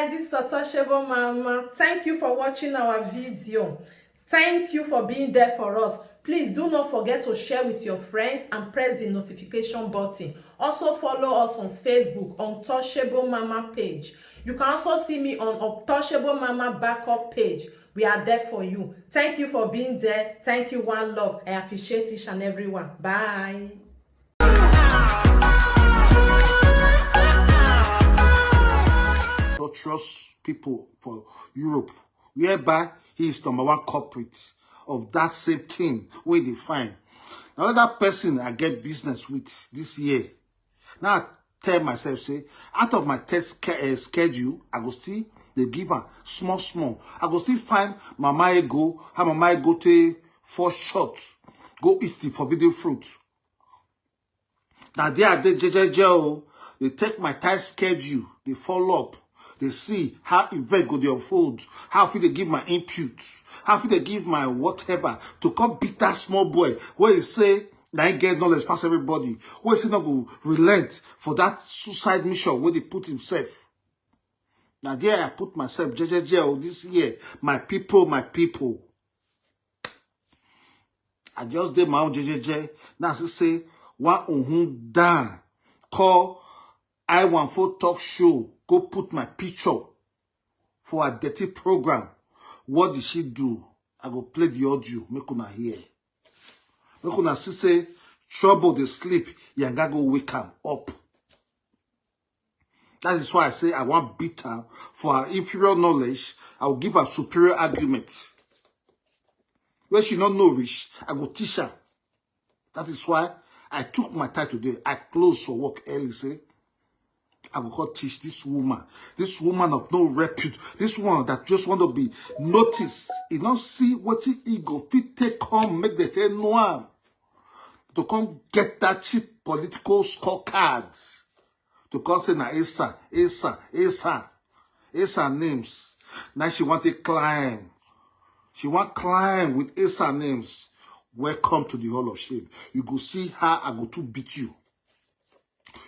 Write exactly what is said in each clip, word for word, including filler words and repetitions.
This is Untouchable Mama. Thank you for watching our video. Thank you for being there for us. Please do not forget to share with your friends and press the notification button. Also follow us on Facebook, Untouchable Mama page. You can also see me on Untouchable Mama backup page. We are there for you. Thank you for being there. Thank you, one love. I appreciate each and every one. Bye. Trust people for Europe, whereby he is number one culprit of that same thing wey dey find. Another person I get business with this year. Now I tell myself, say, out of my test ske- eh, schedule, I go still dey give am small, small. I go still find Mama Ego, how Mama Ego take fall short, go eat the forbidden fruit. Now there I dey jejeje o. They take my tight schedule, they follow up, they see how event go dey unfold, how fit they give my input, how fit they give my whatever to come beat that small boy where he say na he get knowledge pass everybody, where he say no go relent for that suicide mission where they put himself. Now there I put myself jejeje o this year, my people, my people. I just did my own jejeje. Now I say one uhun down. Call I want for talk show. Go put my picture for a dirty program. What did she do? I go play the audio. Make una hear. Make una see say trouble dey sleep. Yanga go wake am up. That is why I say I want beat her for her inferior knowledge. I will give her superior argument. Where she not know rich, I go teach her. That is why I took my time today. I close for work early, say, I go go teach this woman. This woman of no repute. This one that just want to be noticed. You don't see what he go fit take come, make the thing know am. To come get that cheap political scorecard. To come say na Esa, Esa, Esa, Esa names. Now she want to climb. She want climb with Esa names. Welcome to the Hall of Shame. You go see how I go to beat you.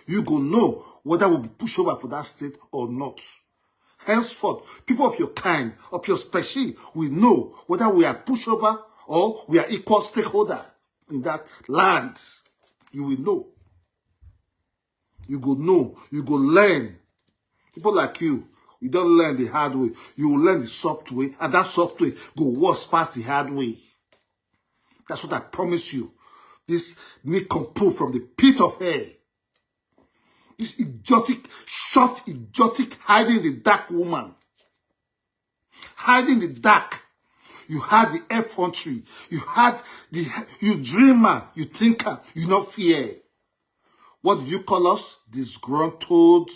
You go know whether we be pushover for that state or not. Henceforth, people of your kind, of your species, we know whether we are pushover or we are equal stakeholder in that land. You will know. You go know. You go learn. People like you, you don't learn the hard way. You will learn the soft way, and that soft way go worse past the hard way. That's what I promise you. This nincompoop from the pit of hell. This idiotic, short, idiotic, hiding the dark woman. Hiding the dark. You had the effrontery. You had the, you dreamer, you thinker, you not fear. What do you call us? Disgruntled.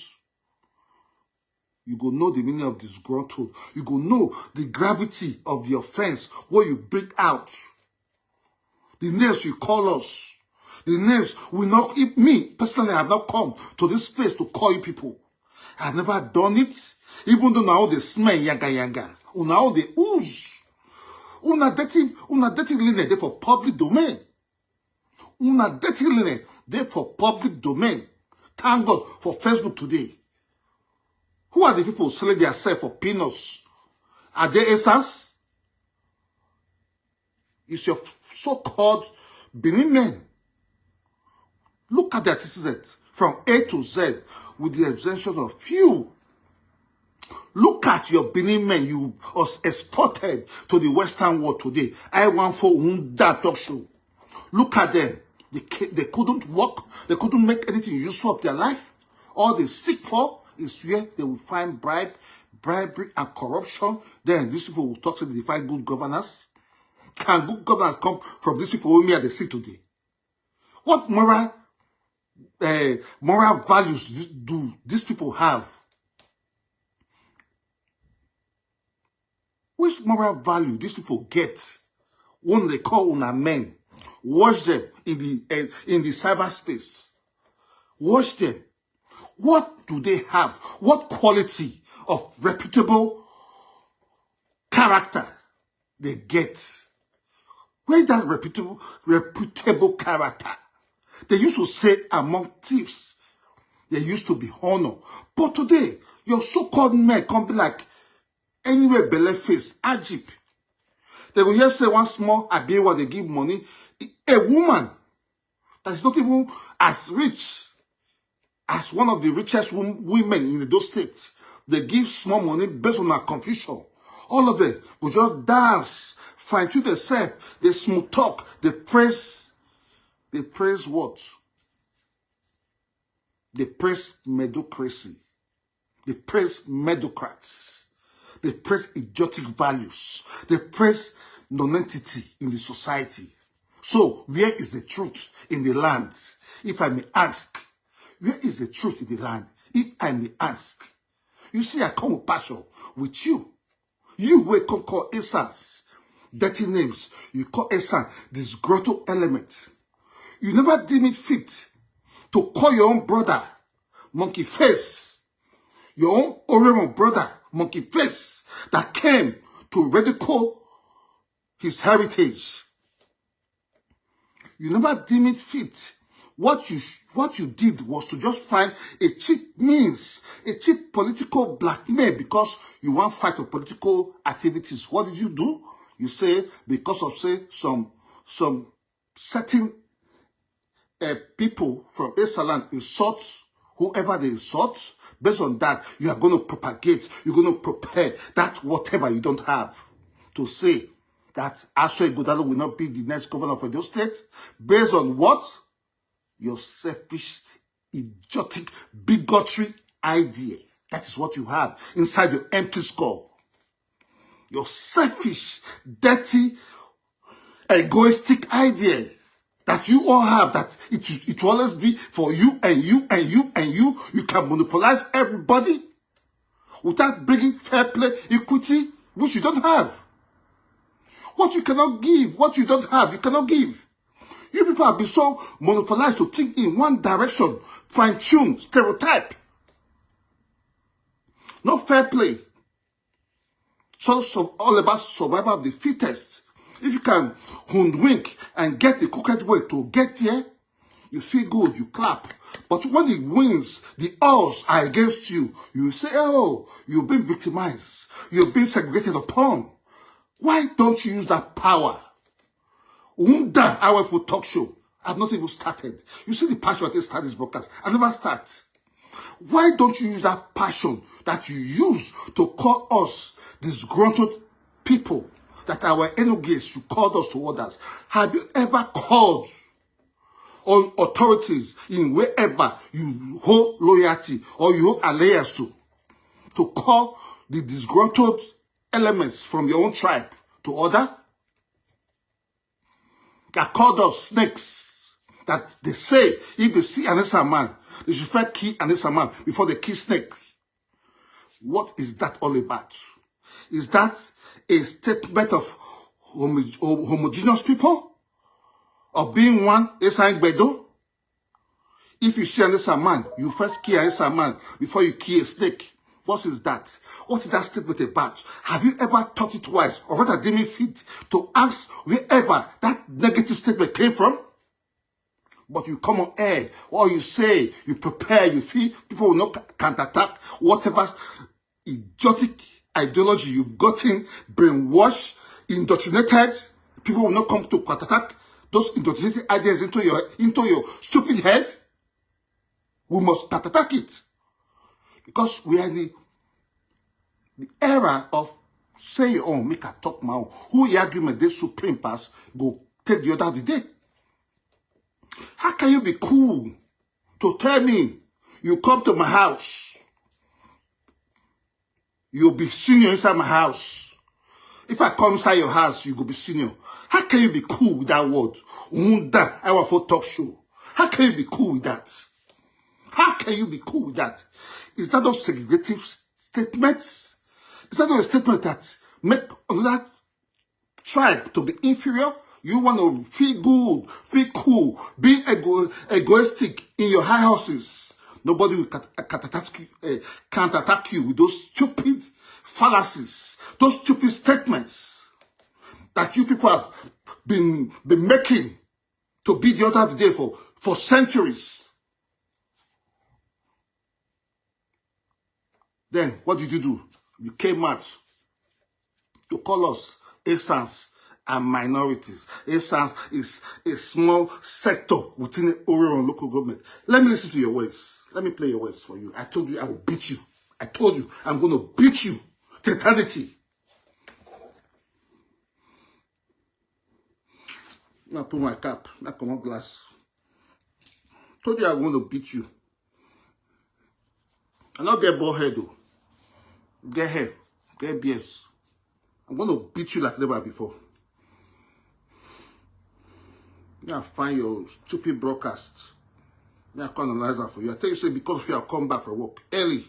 You go know the meaning of disgruntled. You go know the gravity of the offense, what you bring out. The names you call us. The names we not, if me, personally, I have not come to this place to call you people. I've never done it. Even though now they smell yaga yaga. Una all they ooze. Una dirty, una dirty linen dey for public domain. Una dirty linen dey for public domain. Thank God for Facebook today. Who are the people selling themselves for peanuts? Are they Esas? It's your so-called Benin men. Look at the antecedent from A to Z, with the exemption of few. Look at your Benin men you was exported to the Western world today. I want for whom that talk show. Look at them. They, ca- they couldn't work. They couldn't make anything useful of their life. All they seek for is where they will find bribe, bribery, and corruption. Then these people will talk to the find good governance. Can good governance come from these people who me they see today? What moral, uh, moral values do these people have? Which moral value these people get when they call una men? Watch them in the uh, in the cyberspace. Watch them. What do they have? What quality of reputable character they get? Where is that reputable reputable character? They used to say among thieves, there used to be honor. But today, Your so-called men come be like anywhere belle face, Ajib. They go here say one small Abiyewa, they give money. A woman that is not even as rich as one of the richest wom- women in Edo State. They give small money based on her confusion. All of them will just dance, fine tune themselves, they smooth talk, they praise, they praise what? They praise medocracy. They praise medocrats. They praise idiotic values. They praise non-entity in the society. So where is the truth in the land? If I may ask, where is the truth in the land? If I may ask, you see, I come with passion with you. You wey come call Esans dirty names, you call Esans disgruntled element. You never deem it fit to call your own brother monkey face, your own Oromo brother monkey face that came to ridicule his heritage. You never deem it fit. What you sh- what you did was to just find a cheap means, a cheap political blackmail because you want fight for political activities. What did you do? You say because of say some some certain uh, people from Esaland insult whoever they insult. Based on that, you are going to propagate, you're going to prepare that whatever you don't have to say that Aso Ighodalo will not be the next governor of Edo State. Based on what? Your selfish, idiotic, bigotry idea. That is what you have inside your empty skull. Your selfish, dirty, egoistic idea that you all have, that it, it will always be for you and you and you and you. You can monopolize everybody without bringing fair play, equity, which you don't have. What you cannot give, what you don't have, you cannot give. You people have been so monopolized to think in one direction, fine-tune, stereotype. No fair play. So, so all about survival of the fittest. If you can hoodwink and get the crooked way to get there, you feel good, you clap. But when the winds, the odds are against you, you say, "Oh, you've been victimized, you've been segregated upon." Why don't you use that power? Unda Aweful Talk Show. I've not even started. You see the passion I take start this broadcast. I never start. Why don't you use that passion that you use to call us disgruntled people that our enemies, you called us to others? Have you ever called on authorities in wherever you hold loyalty or you hold allegiance to, to call the disgruntled elements from your own tribe to order? That called us snakes. That they say if they see an Esan man, they should first kill an Esan man before they kill snake. What is that all about? Is that a statement of homo- homogeneous people? Of being one, Esan Ighodalo? If you see an Esan man, you first kill an Esan man before you kill a snake. What is that? What is that statement about? Have you ever thought it twice, or rather deem it fit to ask wherever that negative statement came from? But you come on air, all you say, you prepare, you feel people will not ca- counterattack whatever idiotic ideology you've gotten, brainwashed, indoctrinated. People will not come to counterattack those indoctrinated ideas into your into your stupid head. We must counterattack it because we are in the, the era of say your own, make I talk my own. Who the argument dey supreme pass go take the order of the day. How can you be cool to tell me you come to my house, you'll be senior inside my house? If I come inside your house, you go be senior. How can you be cool with that word? Unda Aweful Talk Show. How can you be cool with that? How can you be cool with that? Is that not segregative s- statements? Is that not a statement that make another tribe to be inferior? You want to feel good, feel cool, be ego- egoistic in your high horses. Nobody will cat- counterattack you, uh, counterattack you with those stupid fallacies, those stupid statements that you people have been been making to be the order of the day for for centuries. Then what did you do? You came out to call us Esans and minorities. Esans is a small sector within the Oreron local government. Let me listen to your words. Let me play your words for you. I told you I will beat you. I told you I'm going to beat you to eternity. Now put my cap. Now come on glass. Told you I'm going to beat you. I don't get bald head though. Get hair. Get B S. I'm going to beat you like never before. Now find your stupid broadcast. Now I can analyze that for you. I tell you, say because of you, I come back from work early.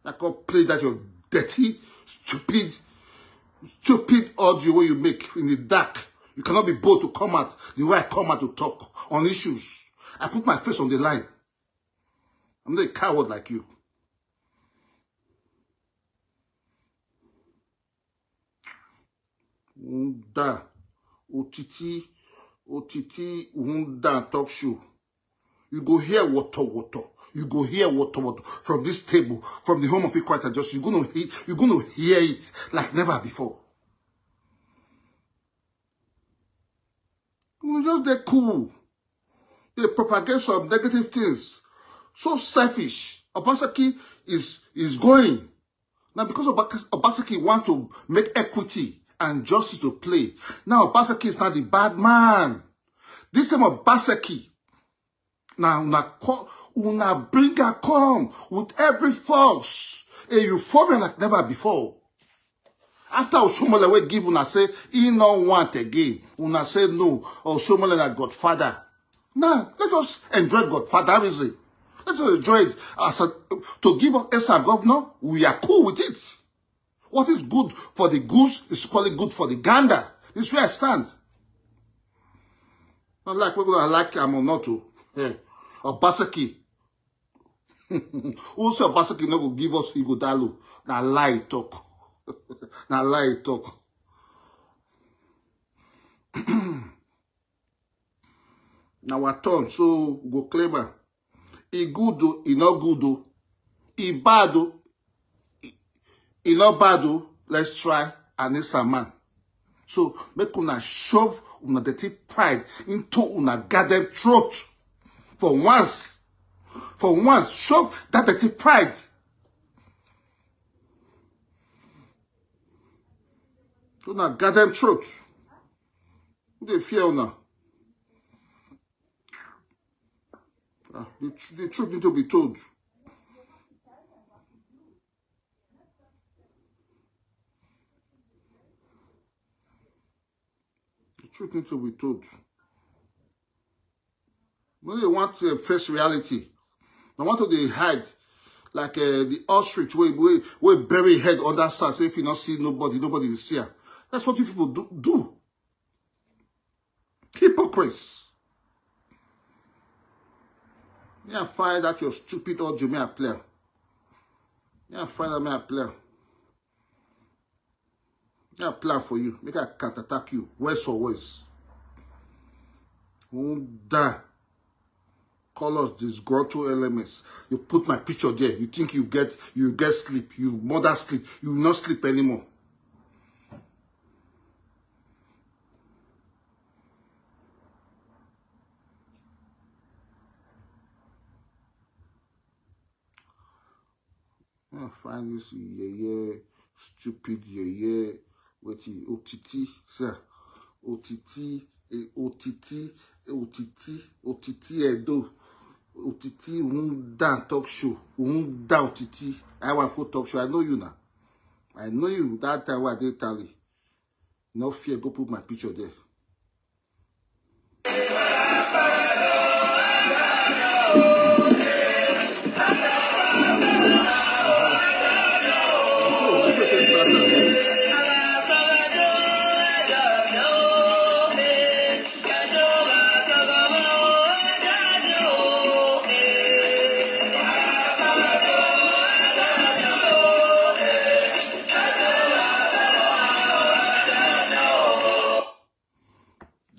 I can play that your dirty, stupid, stupid audio where you make in the dark. You cannot be bold to come out the way I come out to talk on issues. I put my face on the line. I'm not a coward like you. Unda, Otiti, Otiti, Unda talk show. You go hear water, water. You go hear water, water from this table, from the home of equality and justice. You're gonna hear, you're gonna hear it like never before. You just dey cool. They propagate some negative things. So selfish. Obaseki is is going. Now, because Obas- Obaseki want to make equity and justice to play, now Obaseki is not the bad man. This same Obaseki, now una co- una bring her come with every force, a euphoria like never before. After Oshiomhole wey give una say he no want again, una say no, Oshiomhole na godfather. Now let us enjoy godfatherism. Let us enjoy it as a, to give us as a governor. We are cool with it. What is good for the goose is equally good for the gander. This is where I stand. Not like we're gonna like him or not to. Hey, Obaseki. Who say Obaseki no go give us Ighodalo? Na lie talk. Na lie talk. Na our turn, so we go claim am. E good o, e no good o. E bad o, e, e no bad o. Let's try and it's a man. So make una shove una dirty pride into una garden throat for once. For once, shove that dirty pride. Una garden throat. Who dey fear una? Ah, the, tr- the truth need to be told. The truth need to be told. When they want to face reality, they want to dey hide like uh, the ostrich wey wey wey bury head under sand. Say if you not see nobody, nobody will see her. That's what you people do. do. Hypocrites. Me I find that your stupid audio me I play. Me I find that me I play. Me I plan for you. Make I counterattack you. Worse for worse. Who die? Call us disgruntled elements. You put my picture there. You think you get you get sleep. You mother sleep. You will not sleep anymore. I find this yeye, stupid yeye, wetin Otiti, sir, Otiti, eh, Otiti, eh, Otiti, Otiti Edo, Otiti Wunda talk show, Wunda Otiti, I want for talk show, I know you now, I know you that time wey I dey Italy, no fear, go put my picture there.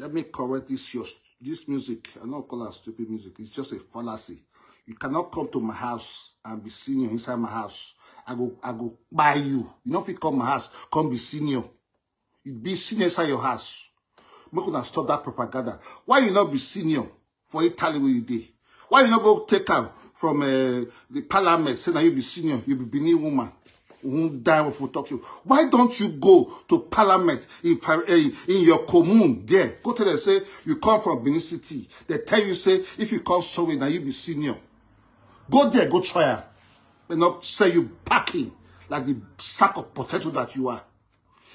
Let me correct this your this music. I not call it stupid music. It's just a fallacy. You cannot come to my house and be senior inside my house. I go, I go buy you. You no fit come my house, come be senior. You be senior inside your house. Make una stop that propaganda. Why you not be senior for Italy where you dey? Why you not go take am from uh, the parliament? Say that you be senior, you be Benin woman. Who die of talk show? Why don't you go to parliament in, Par- eh, in your commune there? Go tell them say you come from Benin City. They tell you say if you come so now you be senior. Go there, go try am. They not say you packing like the sack of potato that you are.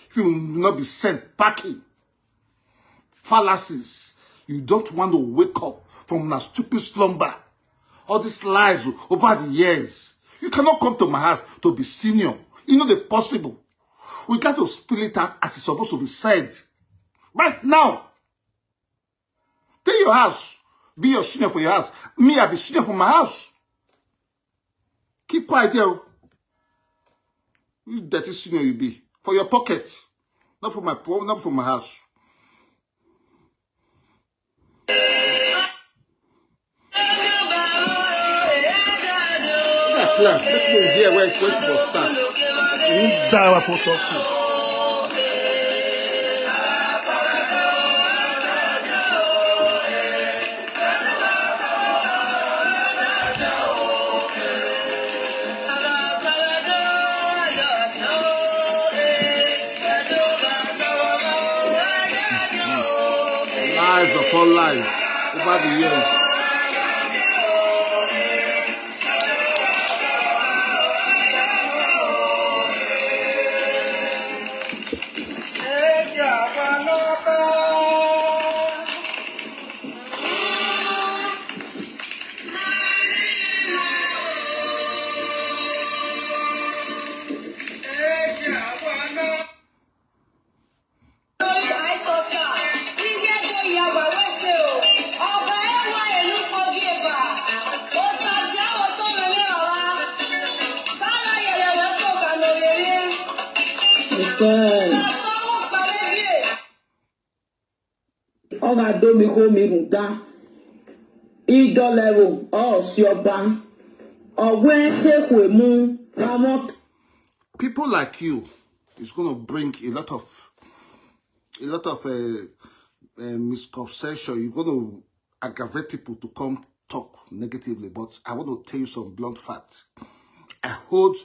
If you not be sent packing, fallacies. You don't want to wake up from that stupid slumber. All these lies over the years. You cannot come to my house to be senior. You know the possible. We got to spill it out as it's supposed to be said. Right now, take your house. Be your senior for your house. Me, I be senior for my house. Keep quiet there. You dirty senior you be. For your pocket. Not for my poor, not for my house. Make I play am, make me hear where, where she go start. Who die our for talk show? Lies upon lies over the years. Ọ ga-adomi homi ruda. Idolero, ọ si ọba. Ọgwụ etekwe mụ, amọ. People like you is going to bring a lot of a lot of uh, uh, misconception. You're going to aggravate people to come talk negatively. But I want to tell you some blunt facts. I hold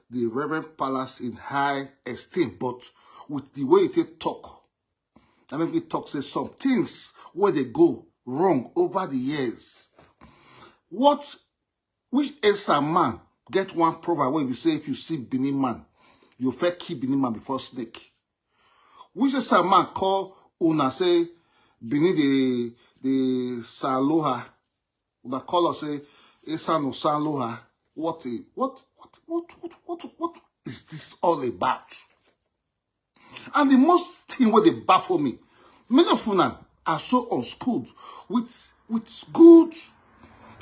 the Reverend Palace in high esteem, but with the way you take talk, I mean, we talk say some things where they go wrong over the years. What which Esa man get one proverb where we say if you see Benin man, you fair keep Benin man before snake. Which Esa man call una say Benin the the Saloha? Una call us say Esa no Saloha. What a, what what what what what what is this all about? And the most thing where they baffle me, many of una are so unschooled with with good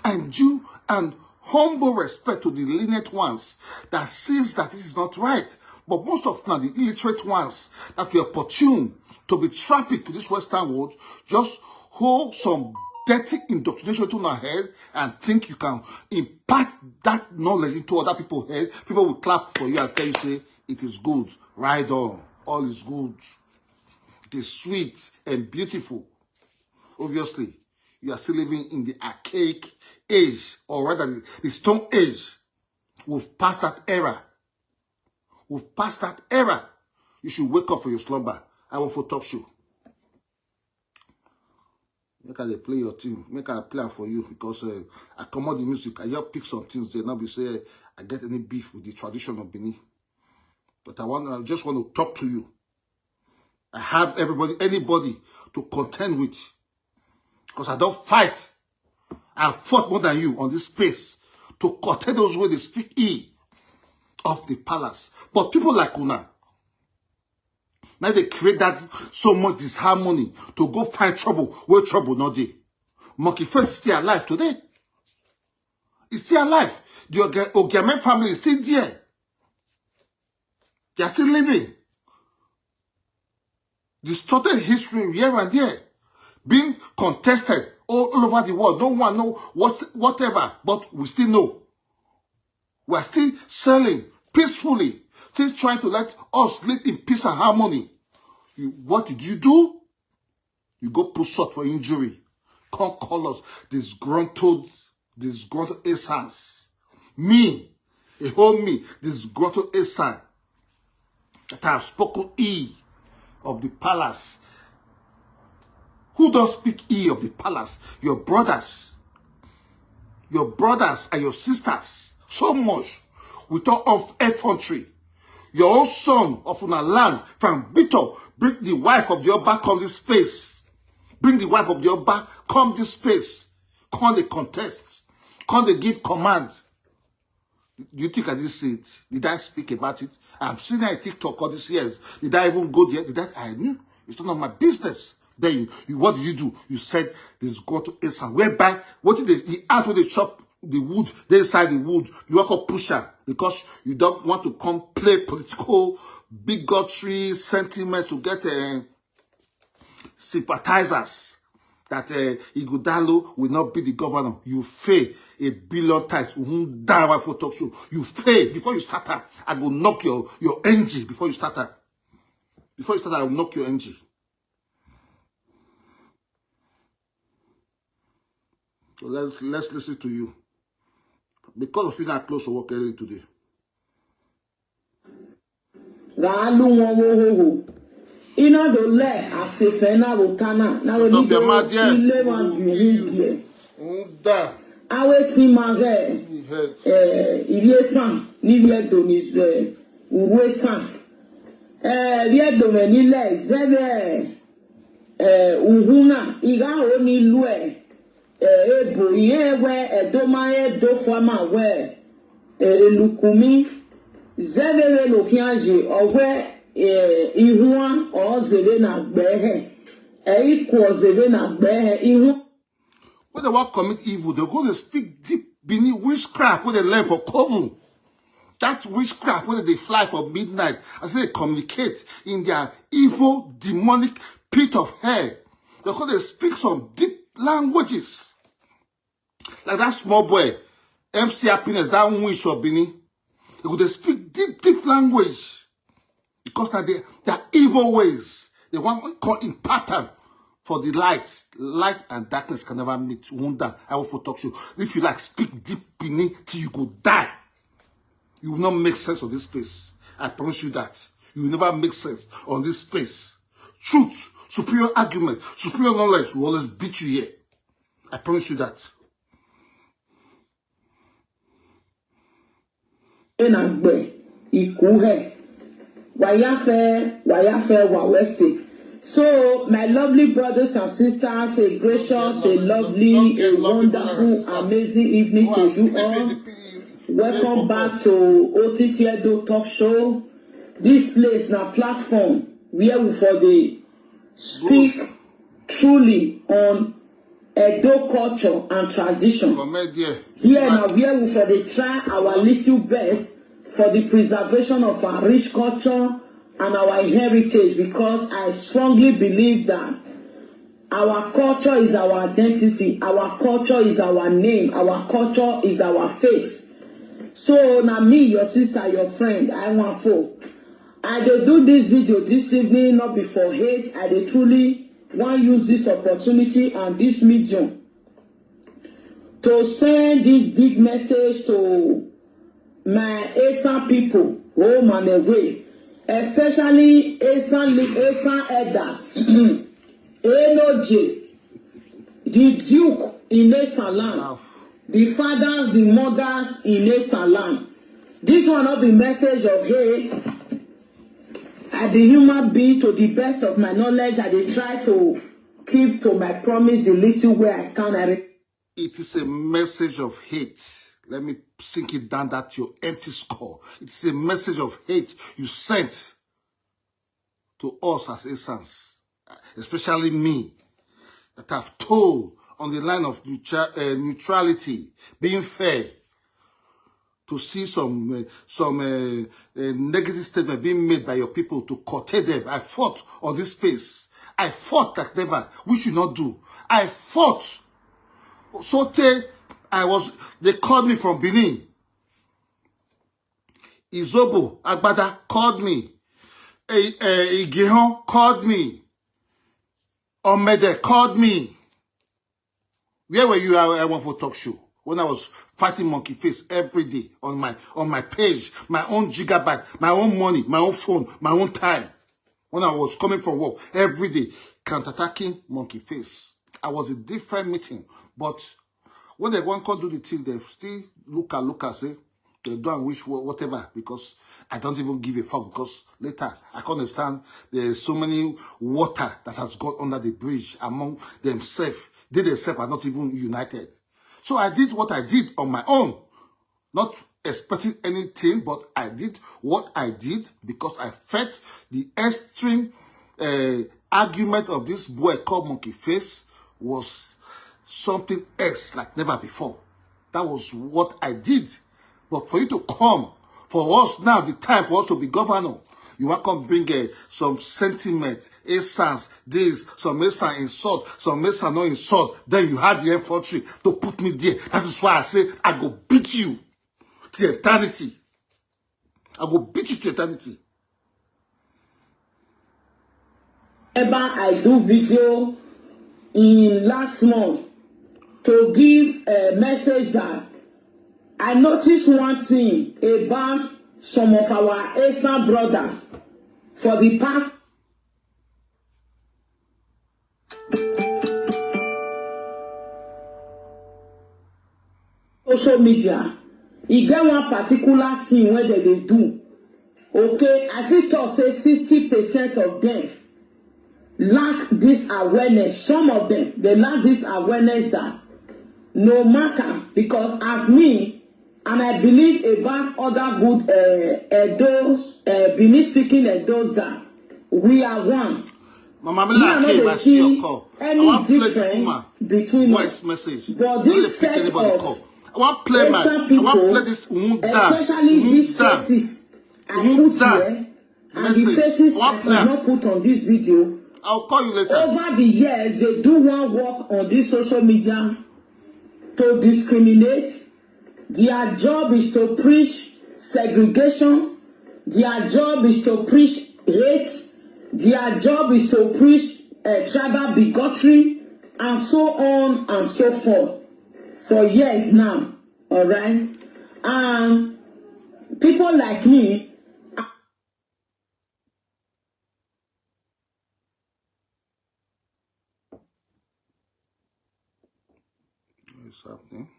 and due and humble respect to the lenient ones that sees that this is not right. But most of them are the illiterate ones that were opportune to be trafficked to this Western world, just hold some dirty indoctrination to our head and think you can impart that knowledge into other people's head. People will clap for you and tell you, say, it is good. Ride on. All is good. It is sweet and beautiful. Obviously, you are still living in the archaic age, or rather the, the stone age. We've passed that era. We've passed that era. You should wake up from your slumber. I want for talk show. Make I dey play your thing. Make I play am for you because uh, I comot the music. I just pick some things there. Now be say I get any beef with the tradition of Benin. But I want, I just want to talk to you. I have everybody, anybody to contend with. Because I don't fight. I fought more than you on this space to contend those where they speak ill of the palace. But people like una, now they create that so much disharmony to go find trouble where trouble not there. Monkey Face is still alive today. He's still alive. The Oge- Ogiame family is still there. They are still living. Distorted history here and there, being contested all, all over the world. No one know what whatever, but we still know. We are still selling peacefully, still trying to let us live in peace and harmony. You, what did you do? You go put salt for injury. Come call us disgruntled, disgruntled asses. Me, a whole me, disgruntled asses that I have spoken ill of the palace. Who does speak ill of the palace? Your brothers. Your brothers and your sisters. So much. We talk of effrontery. Your own son of una land, from Victor, bring the wife of the Oba come this space. Bring the wife of the Oba come this space. Come dey contest. Come dey give command. Do you think I didn't see it? Did I speak about it? I've seen it on TikTok all these years. Did I even go there? Did I? I knew. It's none of my business. Then you, you, what did you do? You said this go to Esa. Whereby, what did they, the ant wey dey chop the wood, dey inside the wood. You walk up push am because you don't want to come play political bigotry sentiments to get uh, sympathizers. That uh, Ighodalo will not be the governor. You fail a billion times. Uhun, that one for talk show. You fail before you start am. I go knock your, your engine before you start am. Before you start am, I will knock your engine. So let's, let's listen to you. Because of you, I close to work early today. Galu wọn wo ho ho. Ina do le asefe na wo tana. Na wo ni do ile wa gi wu gi e. Awe ti ma ge. Eh, iri esan, ni iri edo ni ze. Uru esan. Eh, iri edo me ni le zebe. Eh, uhuna, iga o ni lue. Eh, ebo, ihe we, edo ma edo fama we. Eh, elukumi. Zebe we lo kianje, owe, eh, ihua, o zebe na gbehe. Eh, iku o zebe na gbehe. Ihua. When they want commit evil, they go to speak deep beneath witchcraft when they learn for coven. That witchcraft when they fly for midnight as they communicate in their evil demonic pit of hell. They go to speak some deep languages. Like that small boy, M C Happiness, that witch of Benin. They go to speak deep, deep language. Because now they, their evil ways, they want to call in pattern for the light. Light and darkness can never meet. Wonder, I will talk to you. If you like, speak deep Benin till you go die. You will not make sense of this place. I promise you that. You will never make sense on this place. Truth, superior argument, superior knowledge will always beat you here. I promise you that. Enagbe, ikuhe. Wayafe, wayafe, wawese. So, my lovely brothers and sisters, a gracious, a lovely, a wonderful, amazing evening to you all. Welcome back to O T T Edo Talk Show. This place na platform where we for dey speak truly on Edo culture and tradition. Here na where we for dey try our little best for the preservation of our rich culture and our heritage, because I strongly believe that our culture is our identity, our culture is our name, our culture is our face. So na me, your sister, your friend, I want for. I dey do this video this evening, not be for hate. I dey truly want use this opportunity and this medium to send this big message to my Esan people, home and away, especially Esan, Esan elders. Enoje, the Duke in Esan land, the fathers, the mothers in Esan land. This one not be message of hate. I be human being to the best of my knowledge. I dey try to keep to my promise the little way I can. I re- It is a message of hate. Let me sink it down that your empty skull. It's a message of hate you sent to us as Esans, especially me, that I've told on the line of neutra- uh, neutrality, being fair, to see some uh, some uh, uh, negative statement being made by your people to curtail them. I fought on this space. I fought like never. We should not do. I fought. So te, I was. They called me from Benin. Izobo Agbada called me. Eh, eh, Igihon called me. Omede called me. Where were you? I, I went for talk show when I was fighting monkey face every day on my on my page, my own gigabyte, my own money, my own phone, my own time. When I was coming from work every day, counterattacking monkey face. I was a different meeting, but when they want to do the thing, they still look at look at say they don't wish wha- whatever because I don't even give a fuck because later I can understand there's so many water that has gone under the bridge among themselves. They themselves are not even united. So I did what I did on my own, not expecting anything, but I did what I did because I felt the extreme uh, argument of this boy called Monkey Face was something else like never before. That was what I did. But for you to come for us now, the time for us to be governor, you want come bring uh, some sentiment, essence, this, some essence insult, some essence no insult. Then you had the infantry to put me there. That is why I say I go beat you to eternity. I go beat you to eternity. Ever I do video in last month to give a message that I noticed one thing about some of our Esan brothers for the past social media. E get one particular thing wey dem dey do. Okay, I fit talk say sixty percent of them lack this awareness. Some of them, they lack this awareness that no matter, because as me, and I believe about other good uh, Edos, uh, Benin speaking Edos, that we are one. Mama Mila, I came, I see your call. I want to play this woman voice message. But this set of call. I want to play my. I want to play this Unda. Especially these faces I put here and the faces I cannot put on this video. I'll call you later. Over the years, they do one work on this social media to discriminate. Their job is to preach segregation. Their job is to preach hate. Their job is to preach uh, tribal bigotry and so on and so forth for years now. All right. And people like me, What's happening?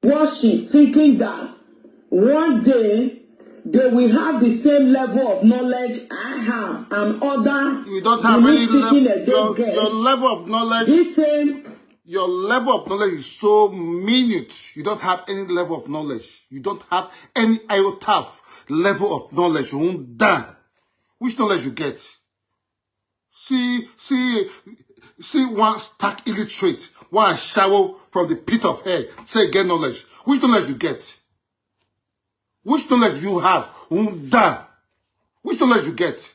Worship, thinking that one day they will have the same level of knowledge I have and other. You don't have any level. Your, your level of knowledge. This same. Your level of knowledge is so minute. You don't have any level of knowledge. You don't have any iota of level of knowledge. You won't done. Which knowledge you get? See, see, see one stark illiterate, one shower from the pit of hell. Say get knowledge. Which knowledge you get? Which knowledge you have? Unda. Which knowledge you get?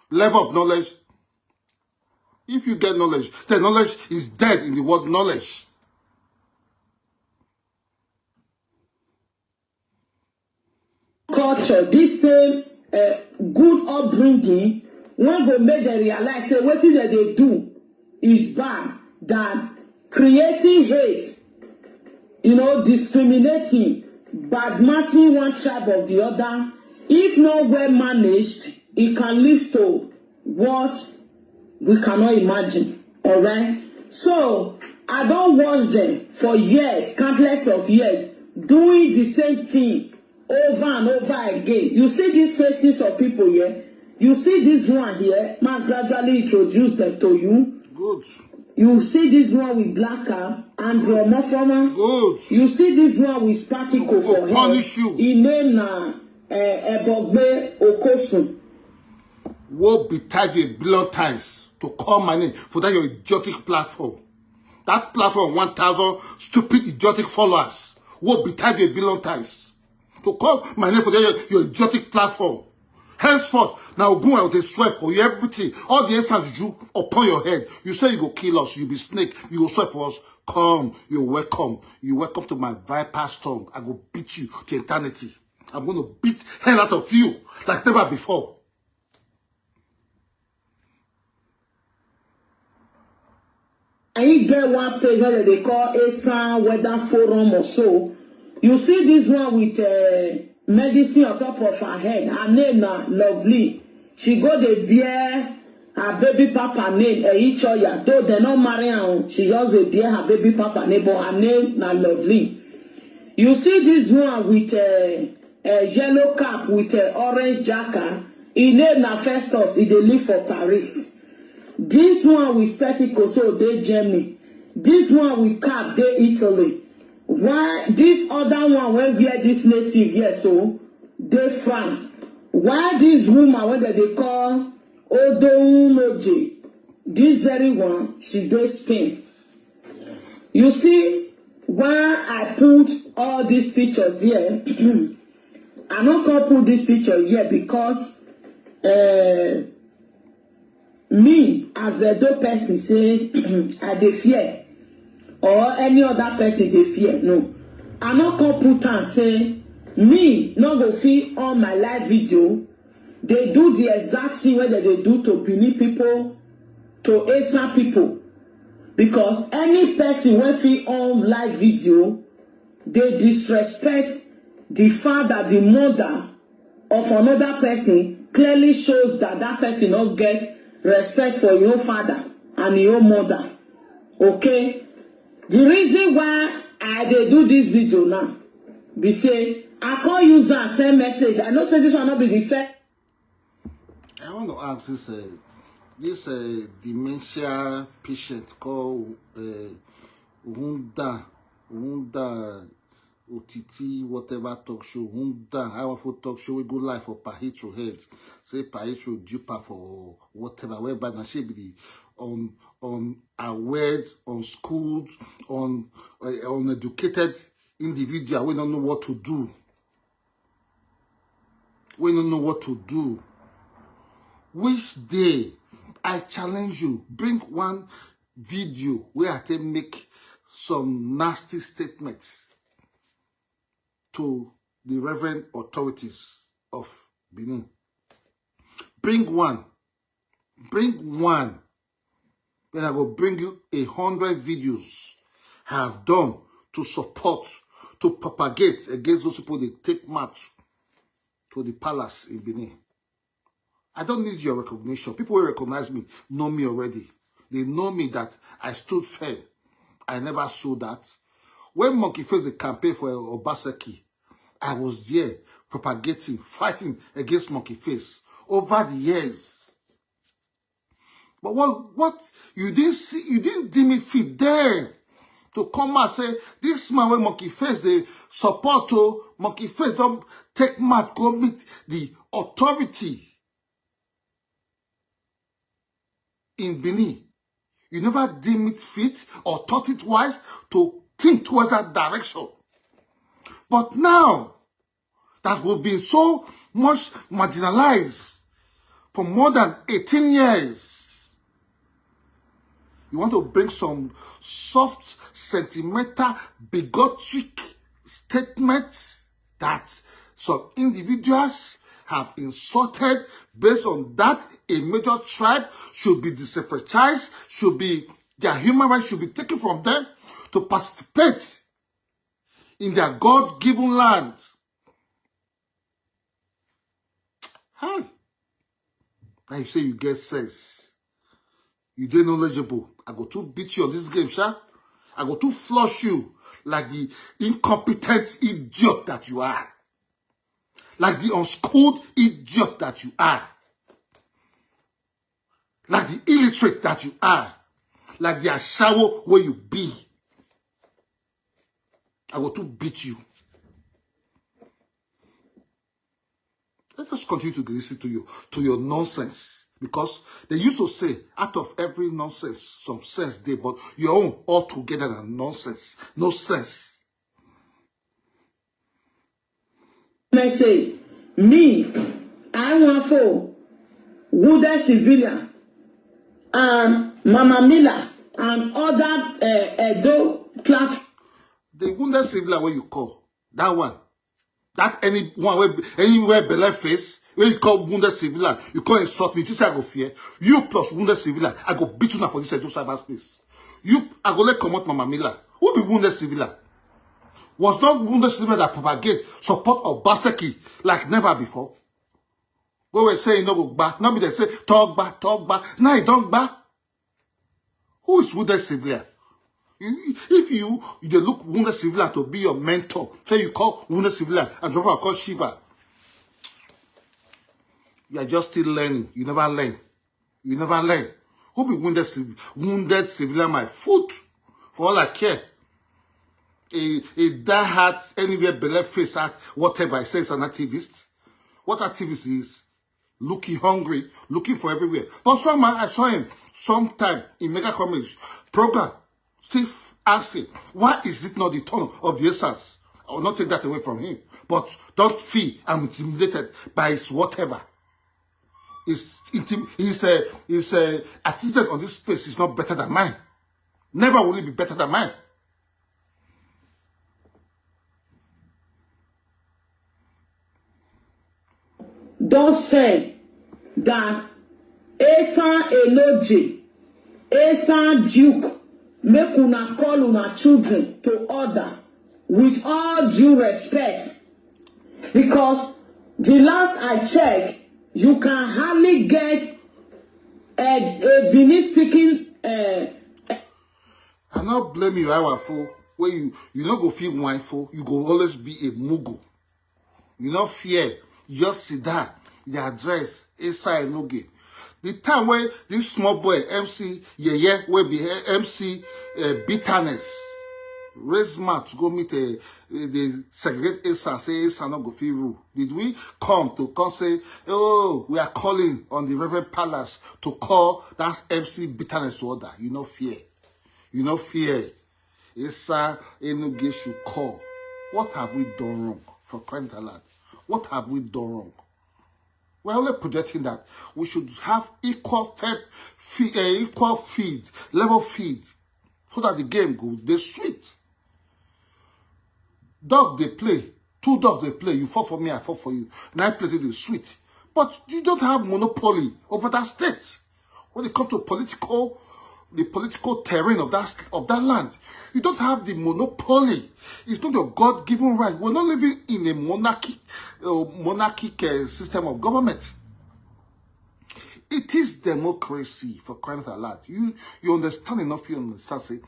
Level of knowledge. If you get knowledge, the knowledge is dead in the word knowledge. Culture, this same uh, good upbringing, one go make them realize say wetin dem dey do is bad than creating hate, you know, discriminating, badmouthing one tribe of the other. If not well managed, it can lead to what we cannot imagine. All right. So I don't watch them for years, countless of years, doing the same thing over and over again. You see these faces of people here. You see this one here. Man gradually introduce them to you. Good. You see this one with black cap, Andrew Omofoma. Good. You see this one with spectacle for head. Punish you. His name na uh, Ebogbe Okosun. Woe betide you a billion times to call my name for that your idiotic platform. That platform, one thousand stupid idiotic followers. Woe betide you a billion times to call my name for that your, your idiotic platform. Henceforth, now go out dey swear for you everything. All the inside juju upon your head. You say you go kill us, you be snake, you go swear for us. Come, you're welcome. You're welcome to my viper's tongue. I go beat you to eternity. I'm gonna beat hell out of you like never before. And he get one page wey dem dey call Esan Weather Forum or so. You see this one with uh, medicine on top of her head. Her name na Lovely. She go dey bear her baby papa name, Eichoya. Though dem no marry am, she just dey bear her baby papa name, but her name na Lovely. You see this one with uh, uh, yellow cap with uh, orange jacket. His name na Festus. He dey live for Paris. This one with spectacles so dey Germany. This one with cap dey Italy. Why this other one wey wear this native here so dey France? Why this woman wey dem dey call Odonunoje, this very one, she dey Spain? You see why I put all these pictures here? I no come put this picture here because uh, me as Edo person say I dey fear or any other person dey fear. No, I no come put am say me no go fit on my live video dey do the exact thing wey dem dey do to Benin people, to Esan people, because any person wey fit on live video dey disrespect the father, the mother of another person clearly shows that that person no get respect for your father and your mother. Okay, the reason why I dey do this video now be say I come use am send message. I know say this one no be the first. I want to ask this uh, this uh, dementia patient called uh, Hunda Hunda Otiti, whatever talk show, Hunda, powerful talk show, we go live for Pahitro head. Say Pahitro duper for whatever, whereby na she be the on on aware, unschooled, on uh, uneducated individual. We don't know what to do. We don't know what to do. Which day I challenge you, bring one video where I can make some nasty statements to the reverend authorities of Benin. Bring one. Bring one. Then I go bring you a hundred videos I have done to support, to propagate against those people they take mouth to the palace in Benin. I don't need your recognition. People will recognize me, know me already. They know me that I stood firm. I never sold that. When Monkey Face the campaign for Obaseki, I was there propagating, fighting against Monkey Face over the years. But what what you didn't see, you didn't deem it fit there to come and say this man wey Monkey Face dey support o, Monkey Face don take mouth go meet the authority in Benin. You never deem it fit or thought it wise to think towards that direction. But now that we've been so much marginalized for more than eighteen years, you want to bring some soft, sentimental, bigotic statements that some individuals have insulted. Based on that, a major tribe should be disenfranchised, should be, their human rights should be taken from them to participate in their God-given land. Hi. And you say you get sense. You dey knowledgeable. I go to beat you on this game, sha. I go to flush you like the incompetent idiot that you are. Like the unschooled idiot that you are. Like the illiterate that you are. Like the ashawo where you be. I go to beat you. Let us continue to listen to you, to your nonsense. Because they used to say, out of every nonsense, some sense dey, but your own altogether na nonsense. No sense. Message. Me, Anwafo, wounded civilian, and Mama Miller and other uh, Edo platform. The wounded civilian wey you call, that one, that any one wey anywhere belle face wey you call wounded civilian, you call insult me. You think say I go fear you? Plus wounded civilian, I go beat una for this Edo cyberspace. You, I go let comot Mama Miller. Who be wounded civilian? Was not wounded civilian that propagate support Obaseki like never before? Wey we say e no go gba, no be dem say talk gba, talk gba. Now e don gba. Who is wounded civilian? You, if you you dey look wounded civilian to be your mentor, say you call wounded civilian and drop am call Shiva. You are just still learning. You never learn. You never learn. Who be wounded civ- wounded civilian? My foot, for all I care. A a die hard anywhere belle face at whatever. I say is an activist. What activist is? Looking hungry, looking for everywhere. But somehow I saw him sometime in Mega Comedy program, still asking, why is it not the turn of the Esas? I will not take that away from him. But don't feel I'm intimidated by his whatever. His, intim- his, uh, his uh, attitude on this space is not better than mine. Never will it be better than mine. Don say that Esan Eloje, Esan Duke, make una call una children to order with all due respect, because the last I check, you can hardly get a, a Benin speaking uh, I no blame you, Awafo. Wey you you no go feel whine for, you go always be a mugu. You no fear, you just sit down, you address inside no game. The time wey this small boy M C Yeye wey be M C uh, bitterness raise mouth to go meet a, a the segregate Esa, say Esa no go fit rule. Did we come to come say, oh, we are calling on the Reverend Palace to call that M C bitterness to order? You no fear. You no fear. Esa Enuge should call. What have we done wrong, for crying out loud? What have we done wrong? We're only projecting that we should have equal fe- fe- uh, equal feed, level feed, so that the game go dey sweet. Dog dey play, two dogs dey play, you fall for me, I fall for you. Now play dey sweet. But you don't have monopoly over that state. When it comes to political, the political terrain of that of that land, you don't have the monopoly. It's not your God-given right. We're not living in a monarchy, uh, monarchic uh, system of government. It is democracy, for crying out loud. You you understand enough, you understand. Say,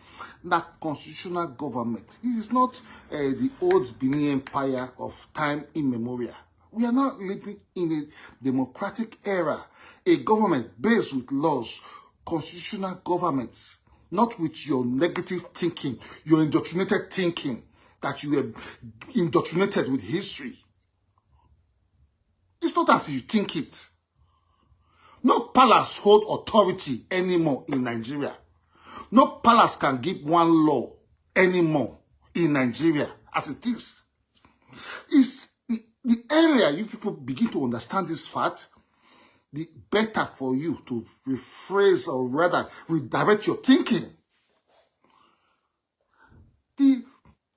that constitutional government. It is not uh, the old Benin Empire of time immemorial. We are not living in a democratic era, a government based with laws, constitutional government, not with your negative thinking, your indoctrinated thinking that you were indoctrinated with history. It's not as you think it. No palace hold authority anymore in Nigeria. No palace can give one law anymore in Nigeria as it is. It's the, the earlier you people begin to understand this fact, the better for you to rephrase or rather redirect your thinking. The,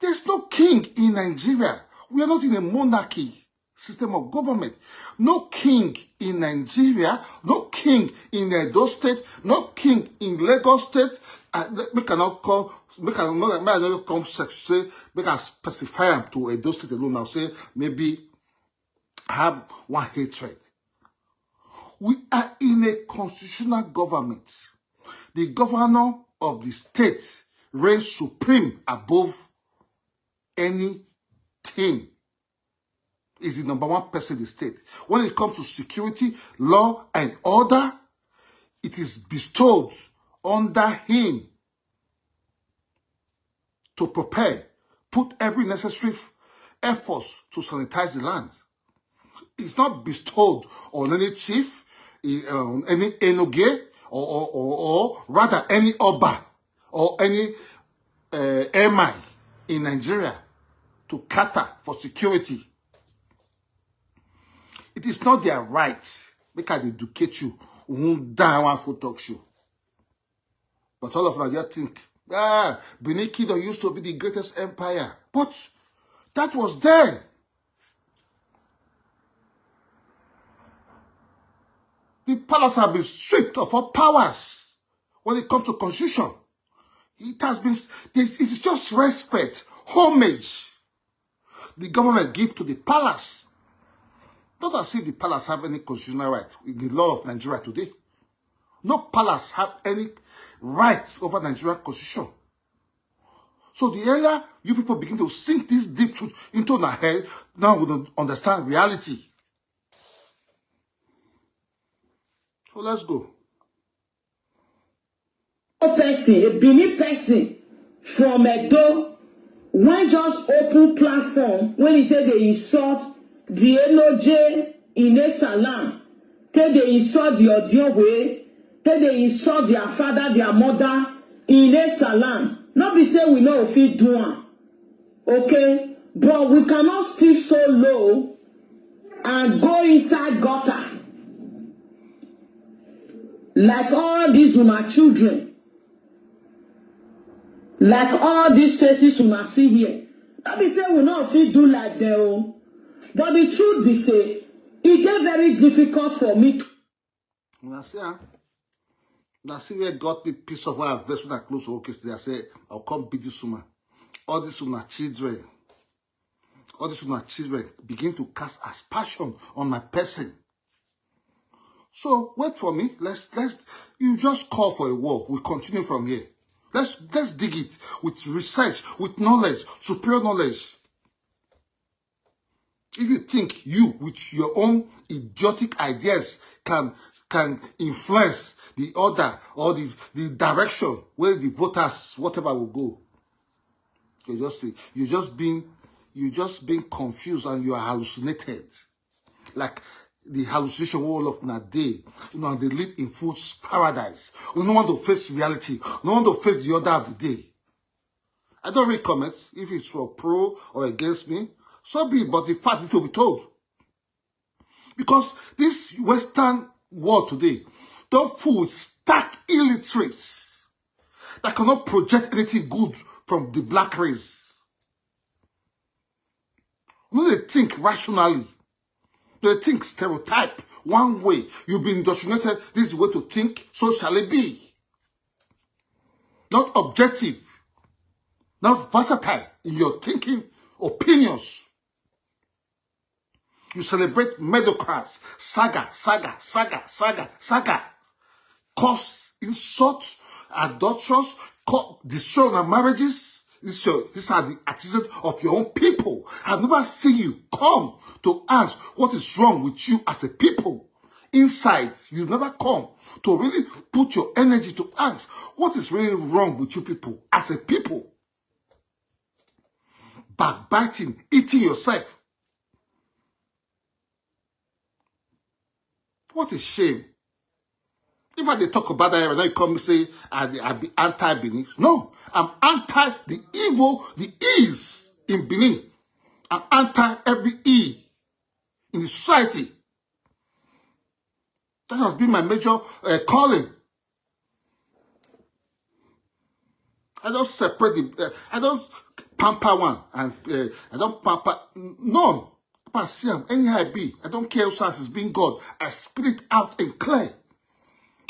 there's no king in Nigeria. We are not in a monarchy system of government. No king in Nigeria, no king in Edo State, no king in Lagos State. Uh, make I not call, make I not, make I not come sex say, make I specify am to Edo State alone now. Say maybe have one hatred. We are in a constitutional government. The governor of the state reigns supreme above anything. Is the number one person in the state. When it comes to security, law, and order, it is bestowed under him to prepare, put every necessary efforts to sanitize the land. It's not bestowed on any chief, eh, on any Enoge, or, or, or, or rather any Oba or any uh, M I in Nigeria to cater for security. It is not their right. Make I educate you. Who down one for talk show. But all of Nigeria think, ah, Benin Kingdom used to be the greatest empire. But that was then. The palace have been stripped of all powers when it comes to constitution. It has been, it's just respect, homage the government give to the palace. Not as if the palace have any constitutional right in the law of Nigeria today. No palace have any rights over Nigerian constitution. So the earlier you people begin to sink this deep truth into our head, now we don't understand reality. So let's go. A person, a Benin person from Edo, when just open platform, when he say they insult the N O J in a salam, say they insult the Odiowe, say they insult their father, their mother in a salam. Not be say we know if he do am. Okay? But we cannot sleep so low and go inside gutter. Like all these woman children, like all these faces una see here, no be say we no fit do like them o. But the truth be say, e dey very difficult for me to Una see am? Una see where God be piece of our verse when I close all case. I say, I'll come beat this woman. All these woman children, all these woman children begin to cast aspersion on my person. So wait for me. Let's let's you just call for a war. We continue from here. Let's let's dig it with research, with knowledge, superior knowledge. If you think you, with your own idiotic ideas, can can influence the order or the the direction where the voters, whatever, will go, you just see you just being you just being confused and you are hallucinated. Like the hallucination all of una day. You know, they live in fool's paradise. We don't want to face reality. We don't want to face the order of the day. I don't read comments if it's for pro or against me. So be it, but the fact need to be told. Because this Western world today, don't fool with stark illiterates that cannot project anything good from the black race. No, they think rationally. They think stereotype one way. You've been indoctrinated. This is the way to think. So shall it be. Not objective. Not versatile in your thinking, opinions. You celebrate mediocrats. Saga, saga, saga, saga, saga. Cause insult, adulterous, co- destroy our marriages. These are, these are the artisans of your own people. I've never seen you come to ask what is wrong with you as a people. Inside, you never come to really put your energy to ask what is really wrong with you people as a people. Backbiting, eating yourself. What a shame. If I dey talk about that area, now you come say I, dey- I be anti-Benin. No, I'm anti the evil, the ease in Benin. I'm anti every E in the society. That has been my major uh, calling. I don't separate the. Uh, I don't pamper one and uh, I don't pamper none. Papa see am anyhow I be. I don't care if S A R S is being God. I spit it out and clear.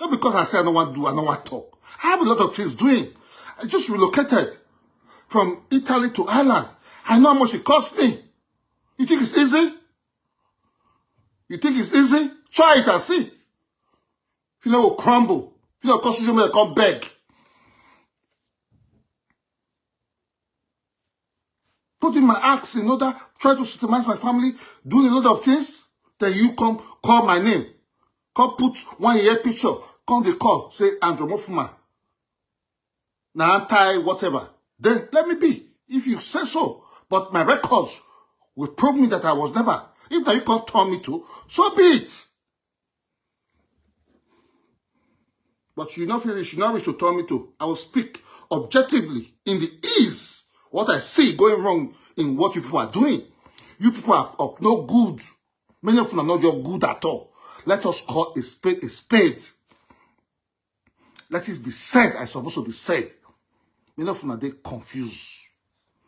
Not because I say I don't want to do, I don't want to talk. I have a lot of things doing. I just relocated from Italy to Ireland. I know how much it cost me. You think it's easy? You think it's easy? Try it and see. If you know crumble, if you know constitution, may come beg. Putting my axe in order, try to systemize my family, doing a lot of things. Then you come call my name, come put one year picture, come the call, say Andrew Mofuma. Now anti whatever. Then let me be. If you say so, but my records will prove me that I was never. If now you can't turn me to, so be it. But you not finish, you not reach to turn me to. I will speak objectively in the ease what I see going wrong in what you people are doing. You people are up no good. Many of them are not just good at all. Let us call a spade a spade. Let it be said as it's supposed to be said. Many of them are they confused.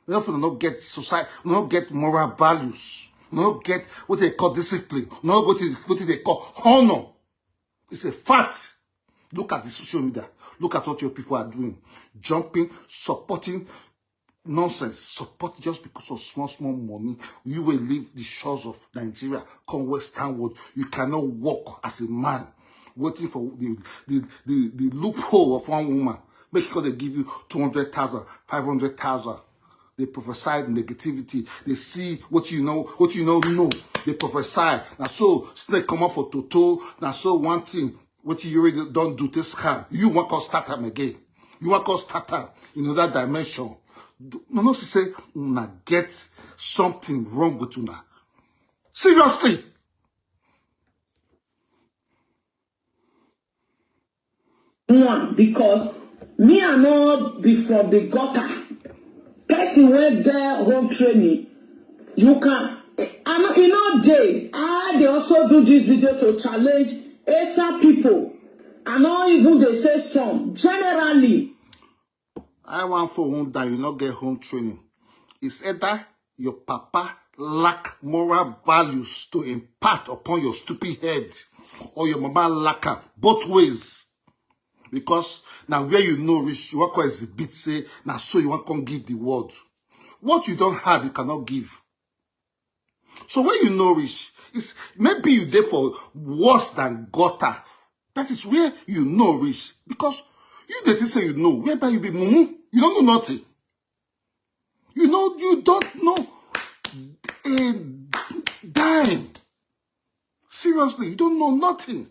Many of them not get society, not get moral values, not get what they call discipline, not what they, what they call honor. It's a fact. Look at the social media. Look at what your people are doing. Jumping, supporting nonsense. Support just because of small, small money. You will leave the shores of Nigeria, come westernward. You cannot walk as a man, waiting for the, the, the, the loophole of one woman. Make sure they give you two hundred thousand, five hundred thousand. They prophesy negativity. They see what you know, what you know, know. They prophesy. Now so snake come up for Toto. Now so one thing, what you already don't do this scam. You want to start them again. You want to start them in another dimension. No, no, she say, una get something wrong with una. Seriously. One, because me I no be from the gutter. Person wey get home training, you can. I no, e no dey. I dey also do this video to challenge esa people. I no even dey say some. Generally, I want for whom that you not get home training. It's either your papa lack moral values to impart upon your stupid head, or your mama lack am, both ways. Because now where you know reach, you want to exhibit say now so you want come give the world. What you don't have, you cannot give. So when you know reach, it's maybe you there for worse than gutter. That is where you know reach, because you dey think say you know, whereby you be mumu, you don't know nothing. You know, you don't know a dime. Seriously, you don't know nothing.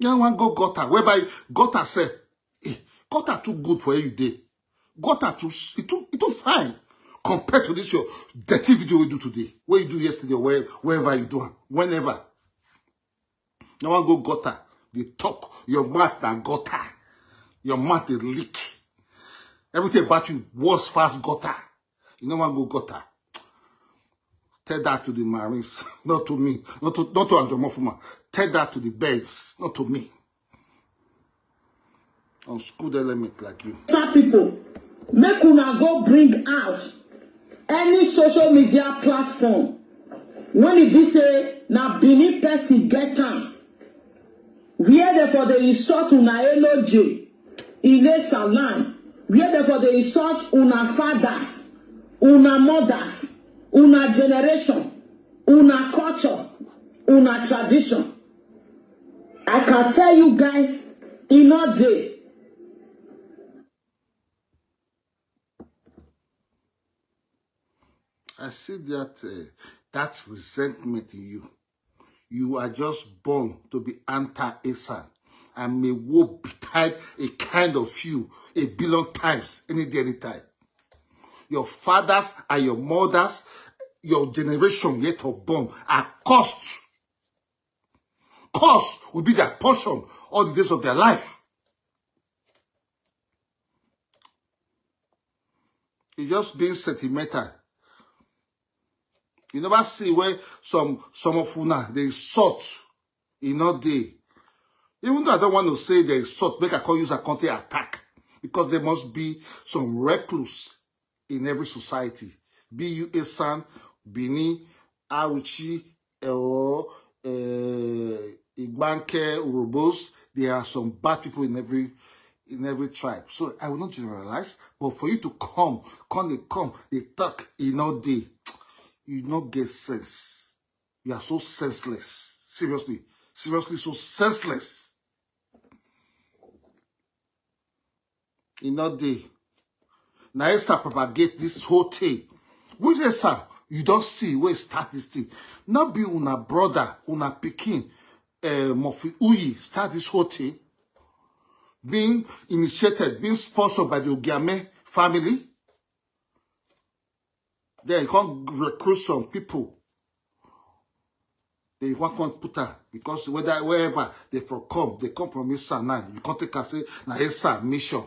Now one go gutter, whereby gutter say, eh, gutter too good for you day. Gutter too, it too, it too fine compared to this your dirty video we do today, what you do yesterday, or where, wherever you do am, whenever. Now one go gutter, they talk, your mouth na gutter, your mouth dey leak. Everything about you worse fast gutter. You know one go gutter. Tell that to the Marines, not to me, not to not to Anjomo Fuma. Tell that to the birds, not to me. Unschooled element like you. Some people, make una go bring out any social media platform when e be say na Benin person get am. Where they for the insult una eloje, ile salam. Where they for the insult una fathers, una mothers, una generation, una culture, una tradition. I can tell you guys, e no dey. I see that uh, that resentment in you. You are just born to be anti-Esan, and may woe betide a kind of you a billion times any day, anytime. Your fathers and your mothers, your generation yet unborn, are cursed. Curse will be their portion all the days of their life. It's just being sentimental. You never see where some some of una they insult, e no dey. Even though I don't want to say they insult, make I call use a country attack, because there must be some recluse in every society. Be you Esan, Bini, Auchi, or uh, Igbanke, Urobos, there are some bad people in every in every tribe. So I will not generalize, but for you to come, come, they come, they talk, e no dey, you no get sense. You are so senseless. Seriously, seriously, so senseless. E no dey. Na Esa propagate this whole thing. Which Esa you don see wey start this thing? No be una brother, una pikin, uh, Mofi Uyi start this whole thing. Being initiated, being sponsored by the Ogiame family. Then you can't recruit some people. Then you can't come put her because whether wherever they from come, they come from inside now. You can't take and say, now it's a mission.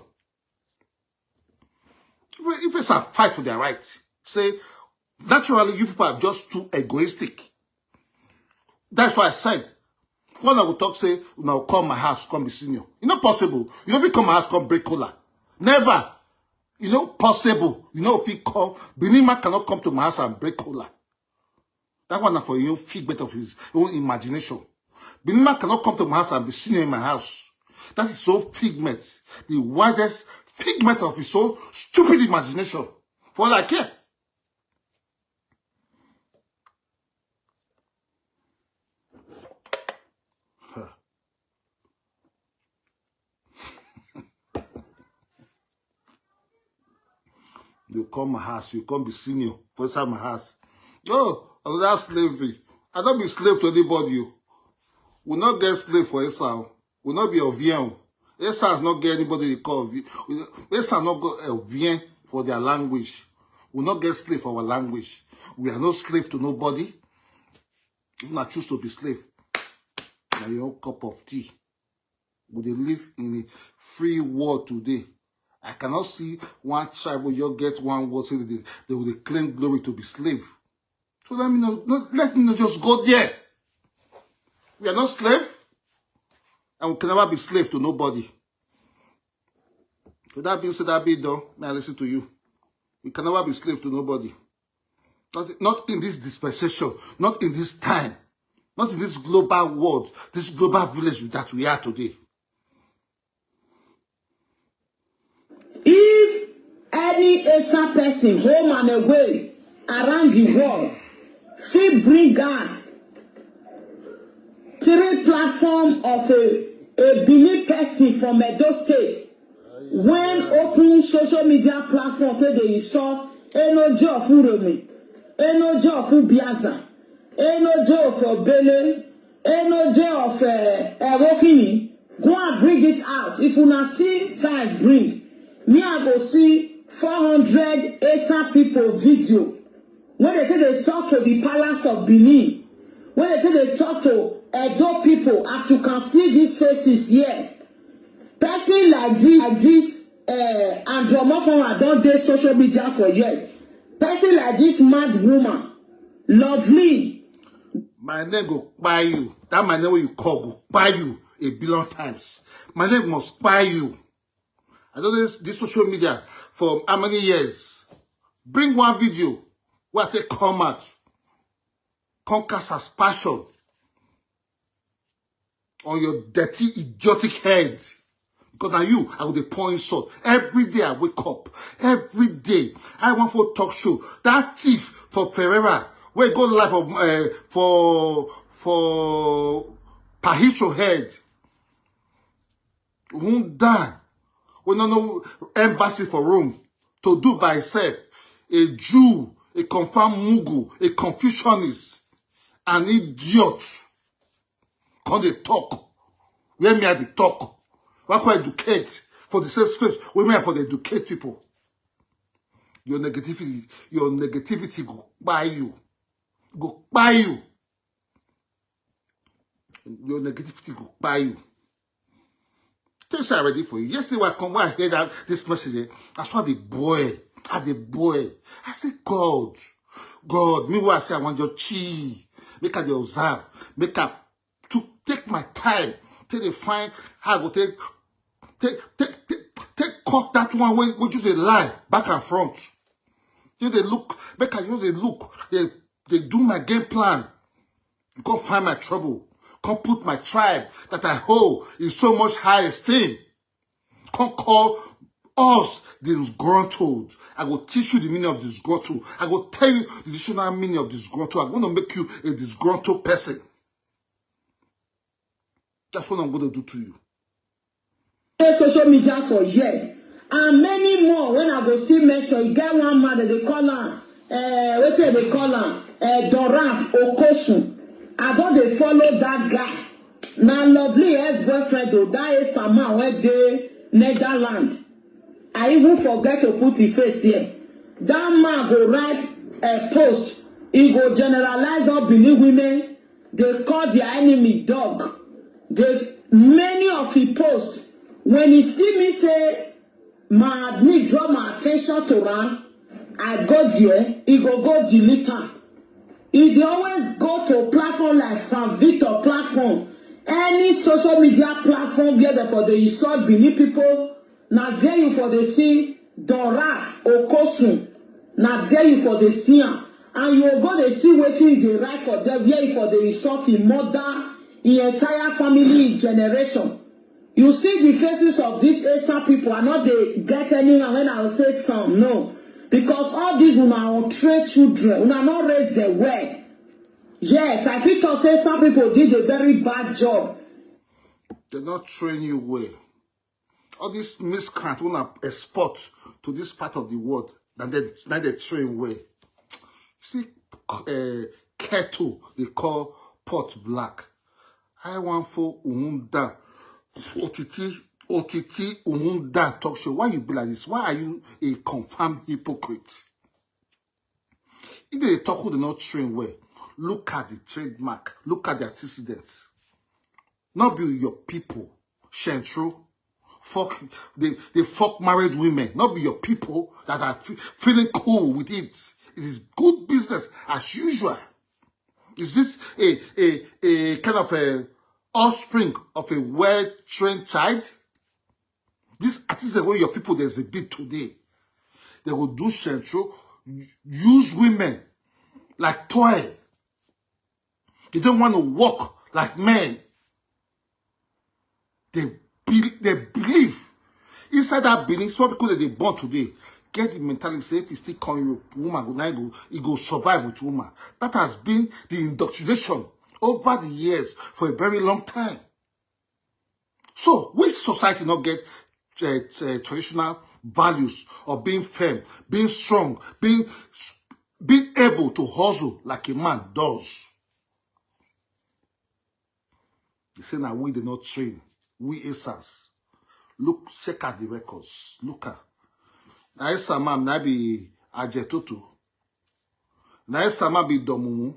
If it's a fight for their right, say, naturally, you people are just too egoistic. That's why I said, when I go talk, say, "Now come my house, come be senior." It's not possible. You don't fit come my house, come break cola. Never. You know possible. You know fit come. Benin man cannot come to my house and break cola. That one na for your figment of his own imagination. Benin man cannot come to my house and be senior in my house. That is so figment, the widest figment of his own stupid imagination. For all I care. You come my house, you come be senior for inside my house. Oh, another slavery. I don't be slave to anybody. Oh. We not get slave for Esau. We not be Ovien. Esau is not get anybody they call Ovien. Esau not go Ovien for their language. We not get slave for our language. We are no slave to nobody. If I choose to be slave, now your own cup of tea. We dey live in a free world today. I cannot see one tribe wey just get one word say they, they will claim glory to be slave. So let me know, no, let me know, just go there. We are not slave, and we can never be slave to nobody. So that being said, that being done, may I listen to you. We can never be slave to nobody. Not, not in this dispensation, not in this time, not in this global world, this global village that we are today. If any Esan person home and away around the world fit bring out three platform of a a Benin person from Edo State when open social media platform take dey insult Enojo of Uromi, Enojo of Ubiaza, Enojo of Obele, Enojo of uh, Erokini. Go and bring it out. If una see five bring, me I go see four hundred Esan people video wey dey take dey talk to the palace of Benin, wey dey take dey talk to Edo people. As you can see these faces here, person like this, like this uh, Andrew Omofonwa don dey social media for years. Person like this mad woman, Lovely. My name go buy you. That my name wey you call go buy you a billion times. My name must buy you. I don dey this social media for how many years? Bring one video wey I take come out, come cast as passion on your dirty, idiotic head. Because na you, I go dey pour insult. Every day I wake up. Every day. I want for talk show. That thief for Ferreira, wey go live for uh, for for Pahicho head. Who die? We no know embassy for Rome to do by himself. A Jew, a confirmed Mugu, a Confucianist, an idiot. Come dey talk. Where me I dey talk? Why can't educate for the same space? Where me I for the educate people? Your negativity, your negativity go buy you. Go buy you. Your negativity go buy you. Things are ready for you. Yesterday, when I come, when I heard that this message, eh, I saw the boy. I the boy. I say, God, God, me what I say, I want your chi. Make I dey observe. Make I to take my time. Take the fine. How I go take, take, take, take, take cut that one way, which is a lie, back and front. You they look, make I use they look. They, they do my game plan. Go find my trouble. Come put my tribe that I hold in so much high esteem. Come call us disgruntled. I go teach you the meaning of disgruntled. I go tell you the dictionary meaning of disgruntled. I'm going to make you a disgruntled person. That's what I'm going to do to you. Social media for years and many more. When I go still mention, you get one man that they call am uh, wetin dem dey call am uh, Doraf Okosun. I don dey follow that guy. Na Lovely ex-boyfriend o, that Esama wey dey Netherlands. I even forget to put him face here. That man go write a post. He go generalize all Benin women. They call their enemy dog. They many of his posts. When he see me say my admin draw my attention to am, I go there, he go go delete am. E dey always go to platform like Frank Victor platform, any social media platform where dem for dey insult Benin people, na there you for dey see Don Ralph Okosun, na there you for dey see am, and you go dey see wetin e dey write for there, where e for dey insult im mother, im entire family, im generation. You see the faces of these Esa people, I no dey get anyone when I say some, no. Because all these una untrained children, una no raise them well. Yes, I fit talk say some people did a very bad job. They not train you well. All these miscreants una export to this part of the world, and they, now they train well. See, uh, Keto, they call pot black. I want for Unda. Otiti, Otiti Unda talk show. Why you be like this? Why are you a confirmed hypocrite? If they talk who they not train well, look at the trademark, look at the antecedents. Not be your people, Shentro. Fuck, they, they fuck married women. Not be your people that are fe- feeling cool with it. It is good business as usual. Is this a, a, a kind of a offspring of a well-trained child? This artisan wey your people dey exhibit today, they go do Shentro, use women like toy. They don't want to work like men. They be, they believe inside that Benin. Some people that they born today get the mentality say if you still come Europe, woman go now go, e go survive with woman. That has been the indoctrination over the years for a very long time. So which society not get uh, uh, traditional values of being firm, being strong, being being able to hustle like a man does? They say now we did not train. We Esas. Look, check out the records. Look at now. Esa man, now be Ajetoto. Now Esa man be Domumu.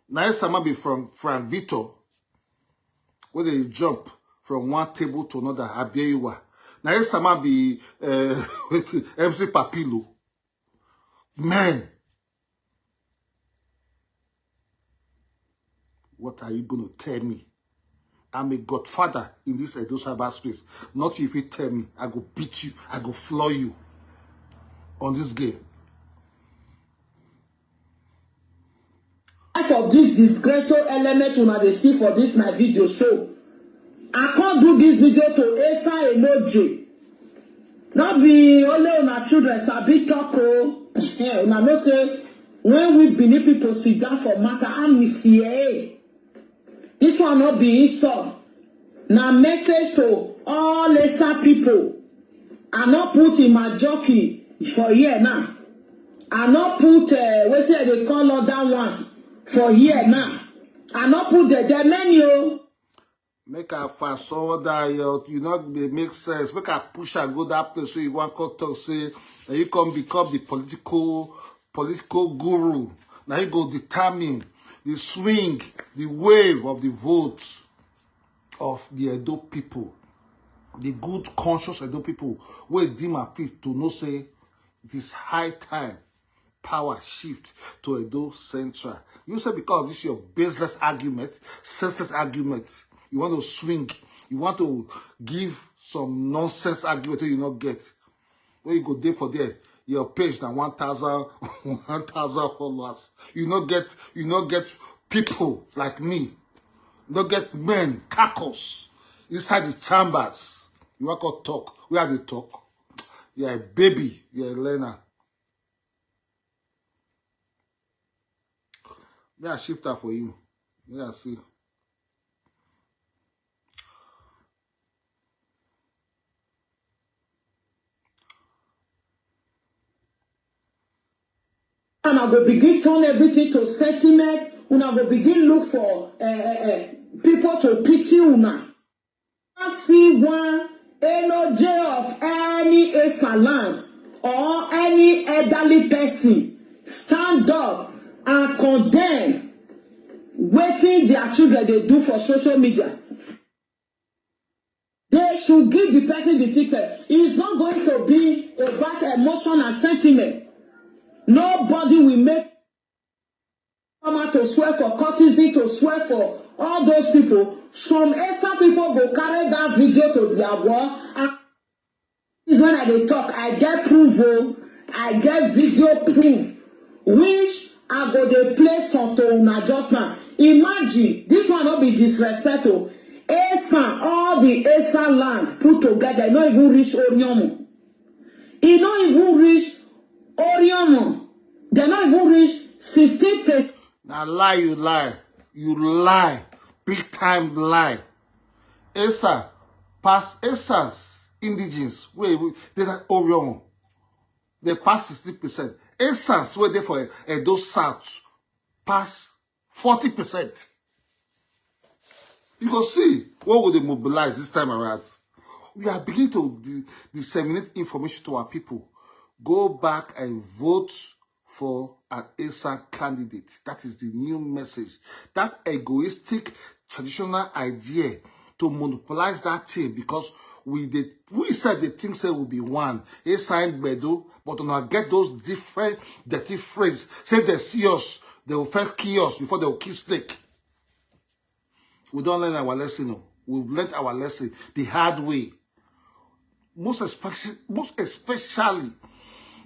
Now Esa man be from Frank Victor. Where they jump from one table to another. Abiewa. Now Esa man be uh, M C Papilo. Man, what are you going to tell me? I'm a godfather in this Edo cyberspace. Not if you tell me, I go beat you, I go floor you on this game. Half of this disgraceful element una dey see for this my video so, I can't do this video to Esa Enoje. Not be only una children sabi talk o. Una know say when we Benin people sit down for matter, I'm C A A. This one not be insult. Na message to all Esa people. I not put in my jockey for here now. I not put uh, what say they call other ones for here now. I not put the, the menu. Make a fast forward that you you not dey make sense. Make a push and go that place so you want to talk say and you come become the political political guru. Now you go determine the swing, the wave of the vote of the Edo people, the good conscious Edo people. Where Dima please to know say it is high time power shift to Edo Central. You say because of this your baseless argument, senseless argument, you want to swing, you want to give some nonsense argument you not get. Where you go there for there, your page na one thousand, one thousand followers. You not get, you not get people like me. You not get men, carcass inside the chambers. You want to talk? Where are they talk? You're a baby. You're a learner. May I shift that for you? May I see. And I go begin turn everything to sentiment. Una go begin look for uh, uh, uh, people to pity una. I see one energy of any Esalam or any elderly person stand up and condemn wetin their children dey do for social media. They should give the person the ticket. It's not going to be about emotion and sentiment. Nobody will make Farmer to swear for courtesan, to swear for all those people. Some Esan people go carry that video to their wall. And this is when I dey talk, I get proof o. I get video proof, which I go dey play some to una just now. Imagine, this one no be disrespect o. Esan, all the Esan land put together, e no even reach Oriomo. E no even reach Oriomo. Dem no even reach sixteen percent. Na lie you lie. You lie. Big time lie. Esan pass Esan's indigenes. Wait, wait. They that Oriomo. They pass sixty percent. Esan's where they for Edo South pass forty percent. You go see what will they mobilize this time around. We are beginning to di- disseminate information to our people. Go back and vote for an Esan candidate. That is the new message. That egoistic traditional idea to monopolize that thing, because we dey we said the thing say we be one. Esan Gbedu, but una get those different dirty phrases. Say they see us, they will first kill us before they will kill snake. We don't learn our lesson. O. We've learned our lesson the hard way. Most especially, most especially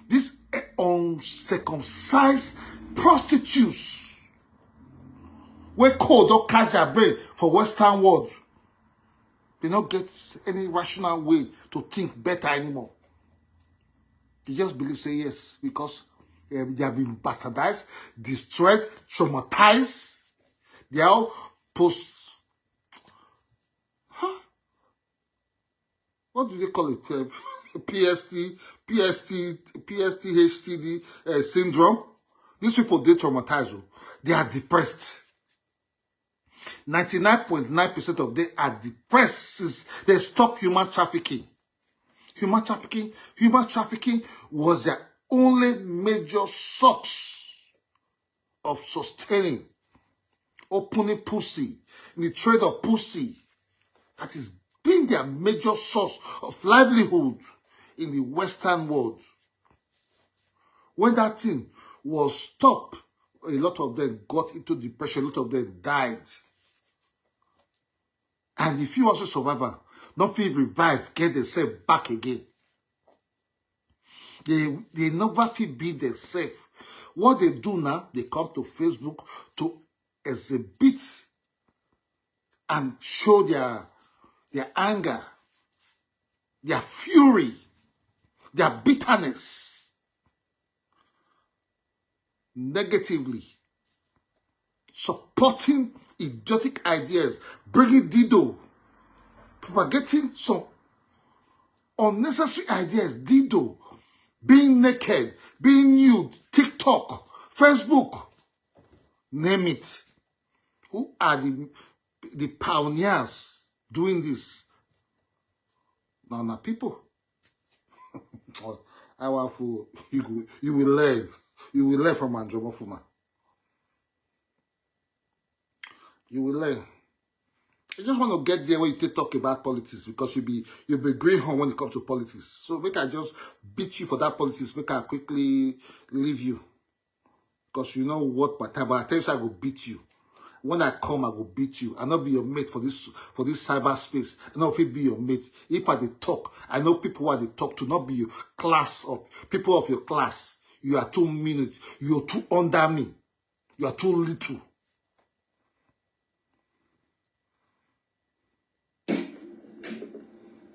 these eh, uncircumcised prostitutes wey cold don catch their brain for Western world. They no get any rational way to think better anymore. They just believe say yes, because eh, they have been bastardized, destroyed, traumatized. They are all post what do they call it? Uh, P S T, P S T, P S T H T D uh, syndrome. These people they traumatized. O. They are depressed. Ninety-nine point nine percent of them are depressed since they stop human trafficking. Human trafficking, human trafficking was their only major source of sustaining, opening pussy, in the trade of pussy. That is being their major source of livelihood in the Western world. When that thing was stopped, a lot of them got into depression, a lot of them died. And if you also survive, am, no fit revive, get themselves back again. They they never fit be themselves. What they do now, they come to Facebook to exhibit and show their their anger, their fury, their bitterness negatively, supporting idiotic ideas, bringing dido, propagating some unnecessary ideas, dido, being naked, being nude, TikTok, Facebook, name it. Who are the the pioneers doing this? Now, now people. Our fool, you go, you will learn. You will learn from Andromofuma. You will learn. You just want to get there when you take talk about politics, because you be you be green horn when it comes to politics. So make I just beat you for that politics. Make I quickly leave you, because you know what my time. But I tell you, I go beat you. When I come, I go beat you. I not be your mate for this for this cyberspace. I not fit be your mate. If I dey talk, I know people who I dey talk to, not be your class of people of your class. You are too minute. You are too under me. You are too little.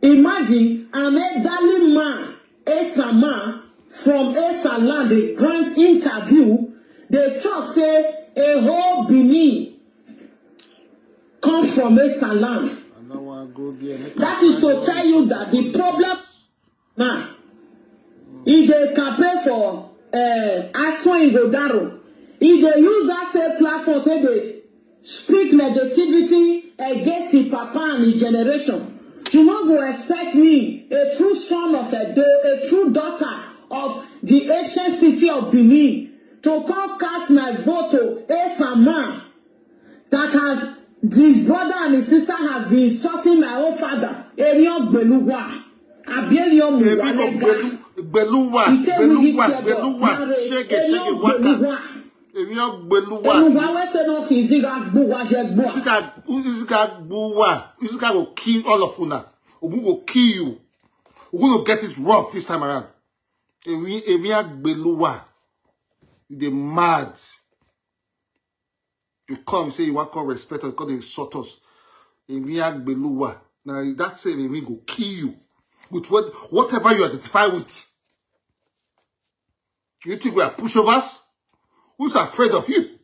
Imagine an elderly man, Esan man from Esan land, dey grant interview, dey talk say a whole Benin come from Esan land. That is to tell you that the problem now, e dey campaign for uh, Aso Igodaro. E dey use that same platform take dey speak negativity against him papa and him generation. You no go expect me, a true son of Edo, a true daughter of the ancient city of Benin, to come cast my vote to Esan man that has his brother and his sister has been insulting my own father. Erion Beluwa. Abi Erion Muwa. Beluwa, Beluwa, Beluwa, shege, shege, waka. Èmi á gbé lúwà. Enugu, I say no, Iziga Gbuwa, Iziga Gbuwa go kill all of una. Ogun go kill you. Ogun go get it wrong this time around. Èmi, èmi á gbé lúwà. You dey mad. You come say you want come respect us, come insult us. Èmi á gbé lúwà. Now that same èmi go kill you with what, whatever you identify with. You think we are pushovers? Who's afraid of you?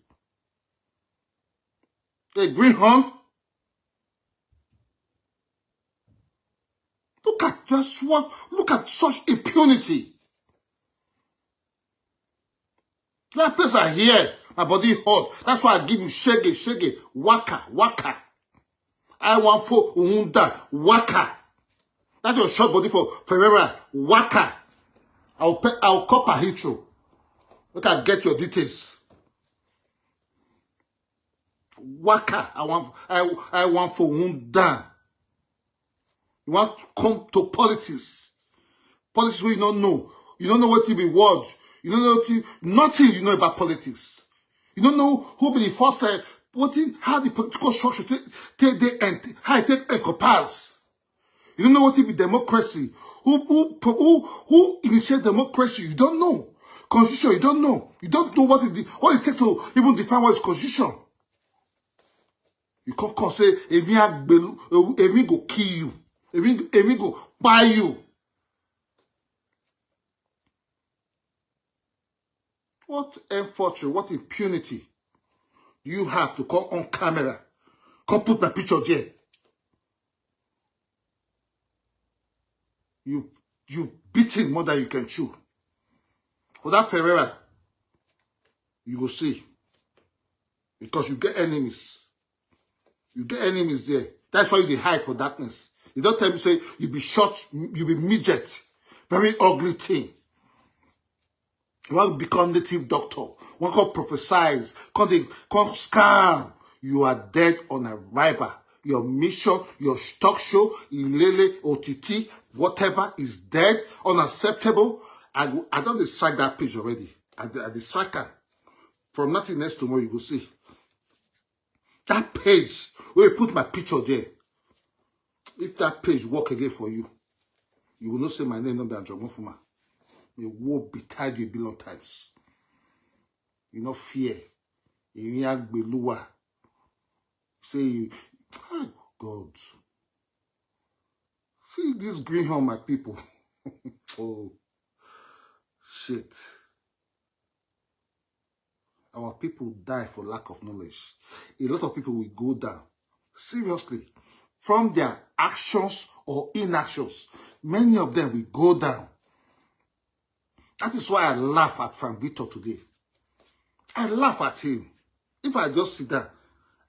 A greenhorn? Look at just what, look at such impunity. That place I hear, my body hot. That's why I give you shege, shege, waka, waka. I want for Unda, waka. That's your short body for Pereira, waka. I'll pay, I'll copper Heathrow. Look, I get your details. Waka, I want, I, I want for Unda. You want to come to politics. Politics where you don't know. You don't know what you be worth. You don't know what you, nothing you know about politics. You don't know who be the first, uh, what you, how the political structure take, take the end, how it take encompass. You don't know what it be democracy. Who, who, who, who initiate democracy? You don't know. Constitution, you don't know. You don't know what it, what it takes to even define what is constitution. You come, come say, èmi á gbé lú, èmi go kill you. Èmi, èmi go buy you. What effrontery, what impunity do you have to come on camera, come put my picture there? You, you beating more than you can chew. For that Pereira, you go see. Because you get enemies. You get enemies there. That's why you dey hide for darkness. You don't tell me say you be short, you be midget, very ugly thing. You want to become native doctor. Want to prophesize. Come, they, come scam. You are dead on arrival. Your mission, your talk show, Ilele, O T T, whatever is dead, unacceptable. I, go- I don't distract that page already. I, I distract her. From nothing next tomorrow, you go see. That page, where you put my picture there. If that page work again for you, you will not say my name, not be Ajogun Fuma. You will be tied you a billion times. You not fear. You ain't Agbeluwa. Say you, oh God. See this greenhorn, my people. Oh, shit. Our people die for lack of knowledge. A lot of people will go down. Seriously. From their actions or inactions, many of them will go down. That is why I laugh at Frank Victor today. I laugh at him. If I just sit down,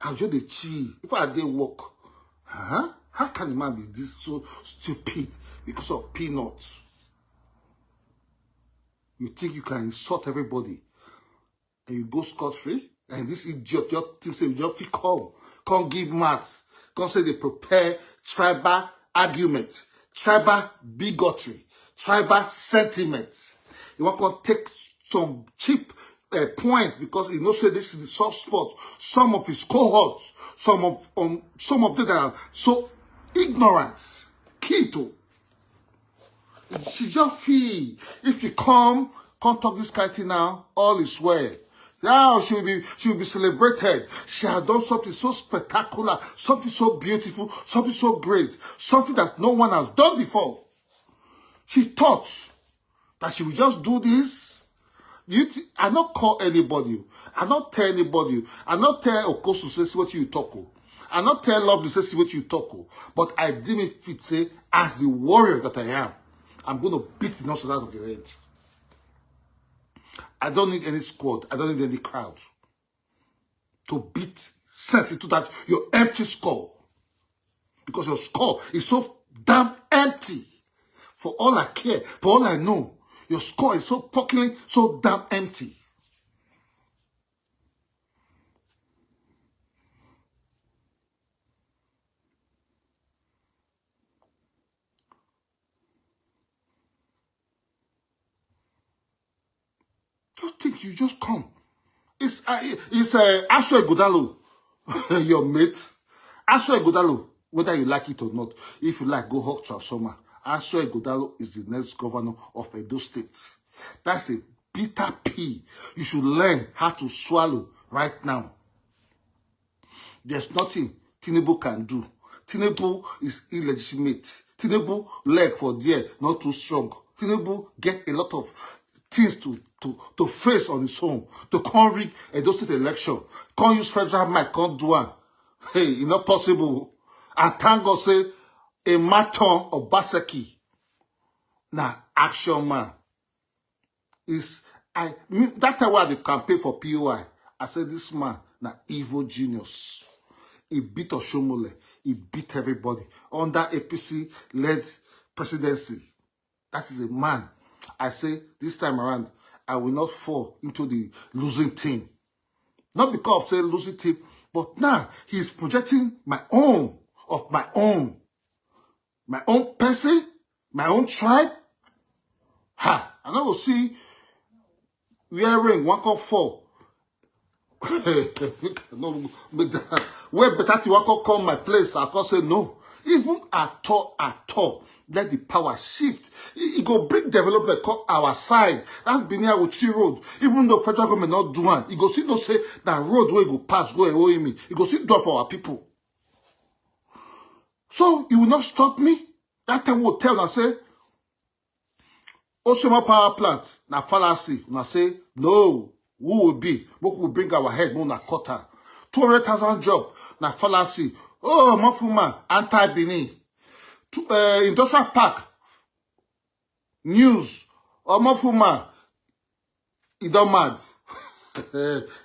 I'll just dey chill. If I dey work, huh? How can a man be this so stupid because of peanuts? You think you can insult everybody and you go scot-free? And this idiot just thinks say you just fit come, come give maths, come say they prepare tribal argument, tribal bigotry, tribal sentiment. You want to take some cheap uh, point because he knows say this is the soft spot. Some of his cohorts, some of um, some of them that are so ignorant, key to. She just feel if she come, come talk this kind thing now, all is well. Now she will be she will be celebrated. She has done something so spectacular, something so beautiful, something so great, something that no one has done before. She thought that she will just do this. You th- I not call anybody. I not tell anybody. I not tell Okosu say see what you talk. Oh. I not tell Lovely say see what you talk. Oh. But I deem it fit say as the warrior that I am, I'm going to beat the nonsense out of your head. I don't need any squad. I don't need any crowd to beat sense into that your empty skull. Because your skull is so damn empty. For all I care, for all I know, your skull is so puckling, so damn empty. Just think you just come It's uh, it's uh, Aso Igodalo, your mate. Aso Igodalo, whether you like it or not, if you like, go hug Transformer. Aso Igodalo is the next governor of Edo State. That's a bitter pill you should learn how to swallow right now. There's nothing Tinubu can do. Tinubu is illegitimate. Tinubu leg for there not too strong. Tinubu get a lot of things to to to face on his own. To come rig Edo State election, come use federal might, come do am. Hey, e not possible. And thank God say a Maton Obaseki na action man. Is I mean that time wey I dey campaign for P O I, I say this man na evil genius. He beat Oshomole, he beat everybody under A P C led presidency. That is a man. I say this time around, I will not fall into the losing team. Not because of say losing team, but now he's projecting my own of my own, my own person, my own tribe. Ha! I no go see where rain wan come fall. No, make that where better thing wan come come my place. I come say no. Even at all, at all, let the power shift. E e go bring development come our side. That Benin Auchi road, even though federal government not do am, e go still know say na road wey go pass go Ewohimi. E go still do am for our people. So you will not stop me. That time will tell and say, Osoma power plant na fallacy. Una say no. Who will be? Make we bring our head, make una cut am. Two hundred thousand job na fallacy. Oh, Mafuma anti Benin. Two, uh, industrial park news. Oh, Mafuma, e don mad.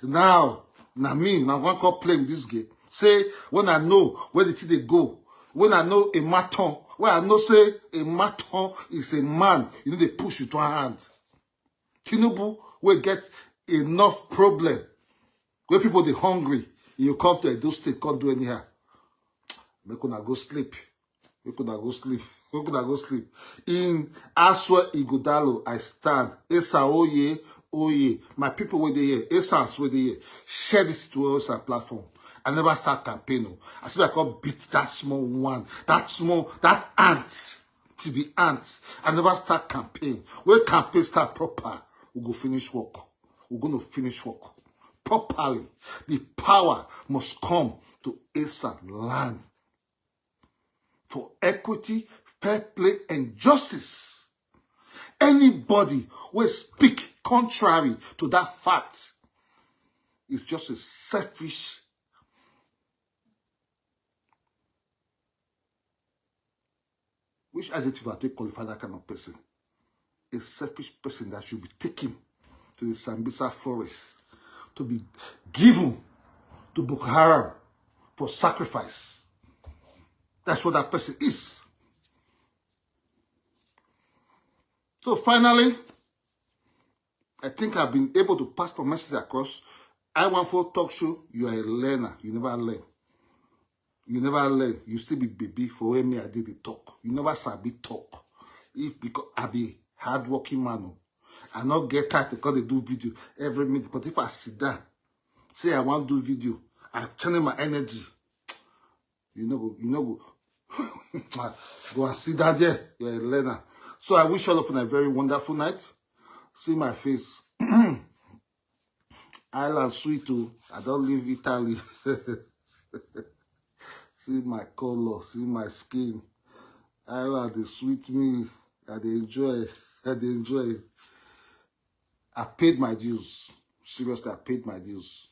Now na me na wan come play with this game. Say when I know where the thing dey go, when I know a maton, when I know say a maton is a man, you need to push it one hand. Tinubu will get enough problem where people dey hungry. You come to Edo State, come do anyhow. Make una go sleep. Make una go sleep. Make una go sleep. In Aswe Igodalo, I stand. Esa oye, oye. My people wey dey here, Esans wey dey here, share this to Esa platform. I never start campaign. Oh. I see I come beat that small one, that small, that ant. To be ant. I never start campaign. When campaign start proper, we go finish work. We're gonna finish work properly. The power must come to Esa land for equity, fair play, and justice. Anybody will speak contrary to that fact is just a selfish. Which adjective I take qualify that kind of person? A selfish person that should be taken to the Sambisa forest to be given to Boko Haram for sacrifice. That's what that person is. So finally, I think I've been able to pass my message across. I want for talk show, you are a learner. You never learn. You never learn. You still be baby for where me I did the talk. You never sabi talk. If because I be hardworking man, oh, I not get time to call they do video every minute. But if I sit down, say I want do video, I channel my energy. You know go, you know go. Go and sit down there. You're a learner. So I wish all of you a very wonderful night. See my face. Island sweet too. I don't leave Italy. See my color, see my skin. Island they sweet me. I dey enjoy. I dey enjoy. I paid my dues. Seriously, I paid my dues.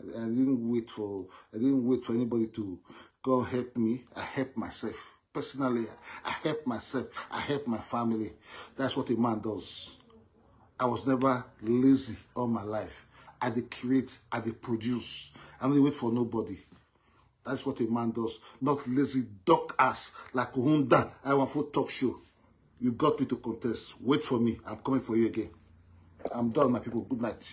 I, I didn't wait for I didn't wait for anybody to go help me. I help myself. Personally, I help myself. I help my family. That's what a man does. I was never lazy all my life. I dey create, I dey produce. I don't wait for nobody. That's what a man does. Not lazy dog ass like Honda. I want for talk show. You got me to contest. Wait for me. I'm coming for you again. I'm done, my people. Good night.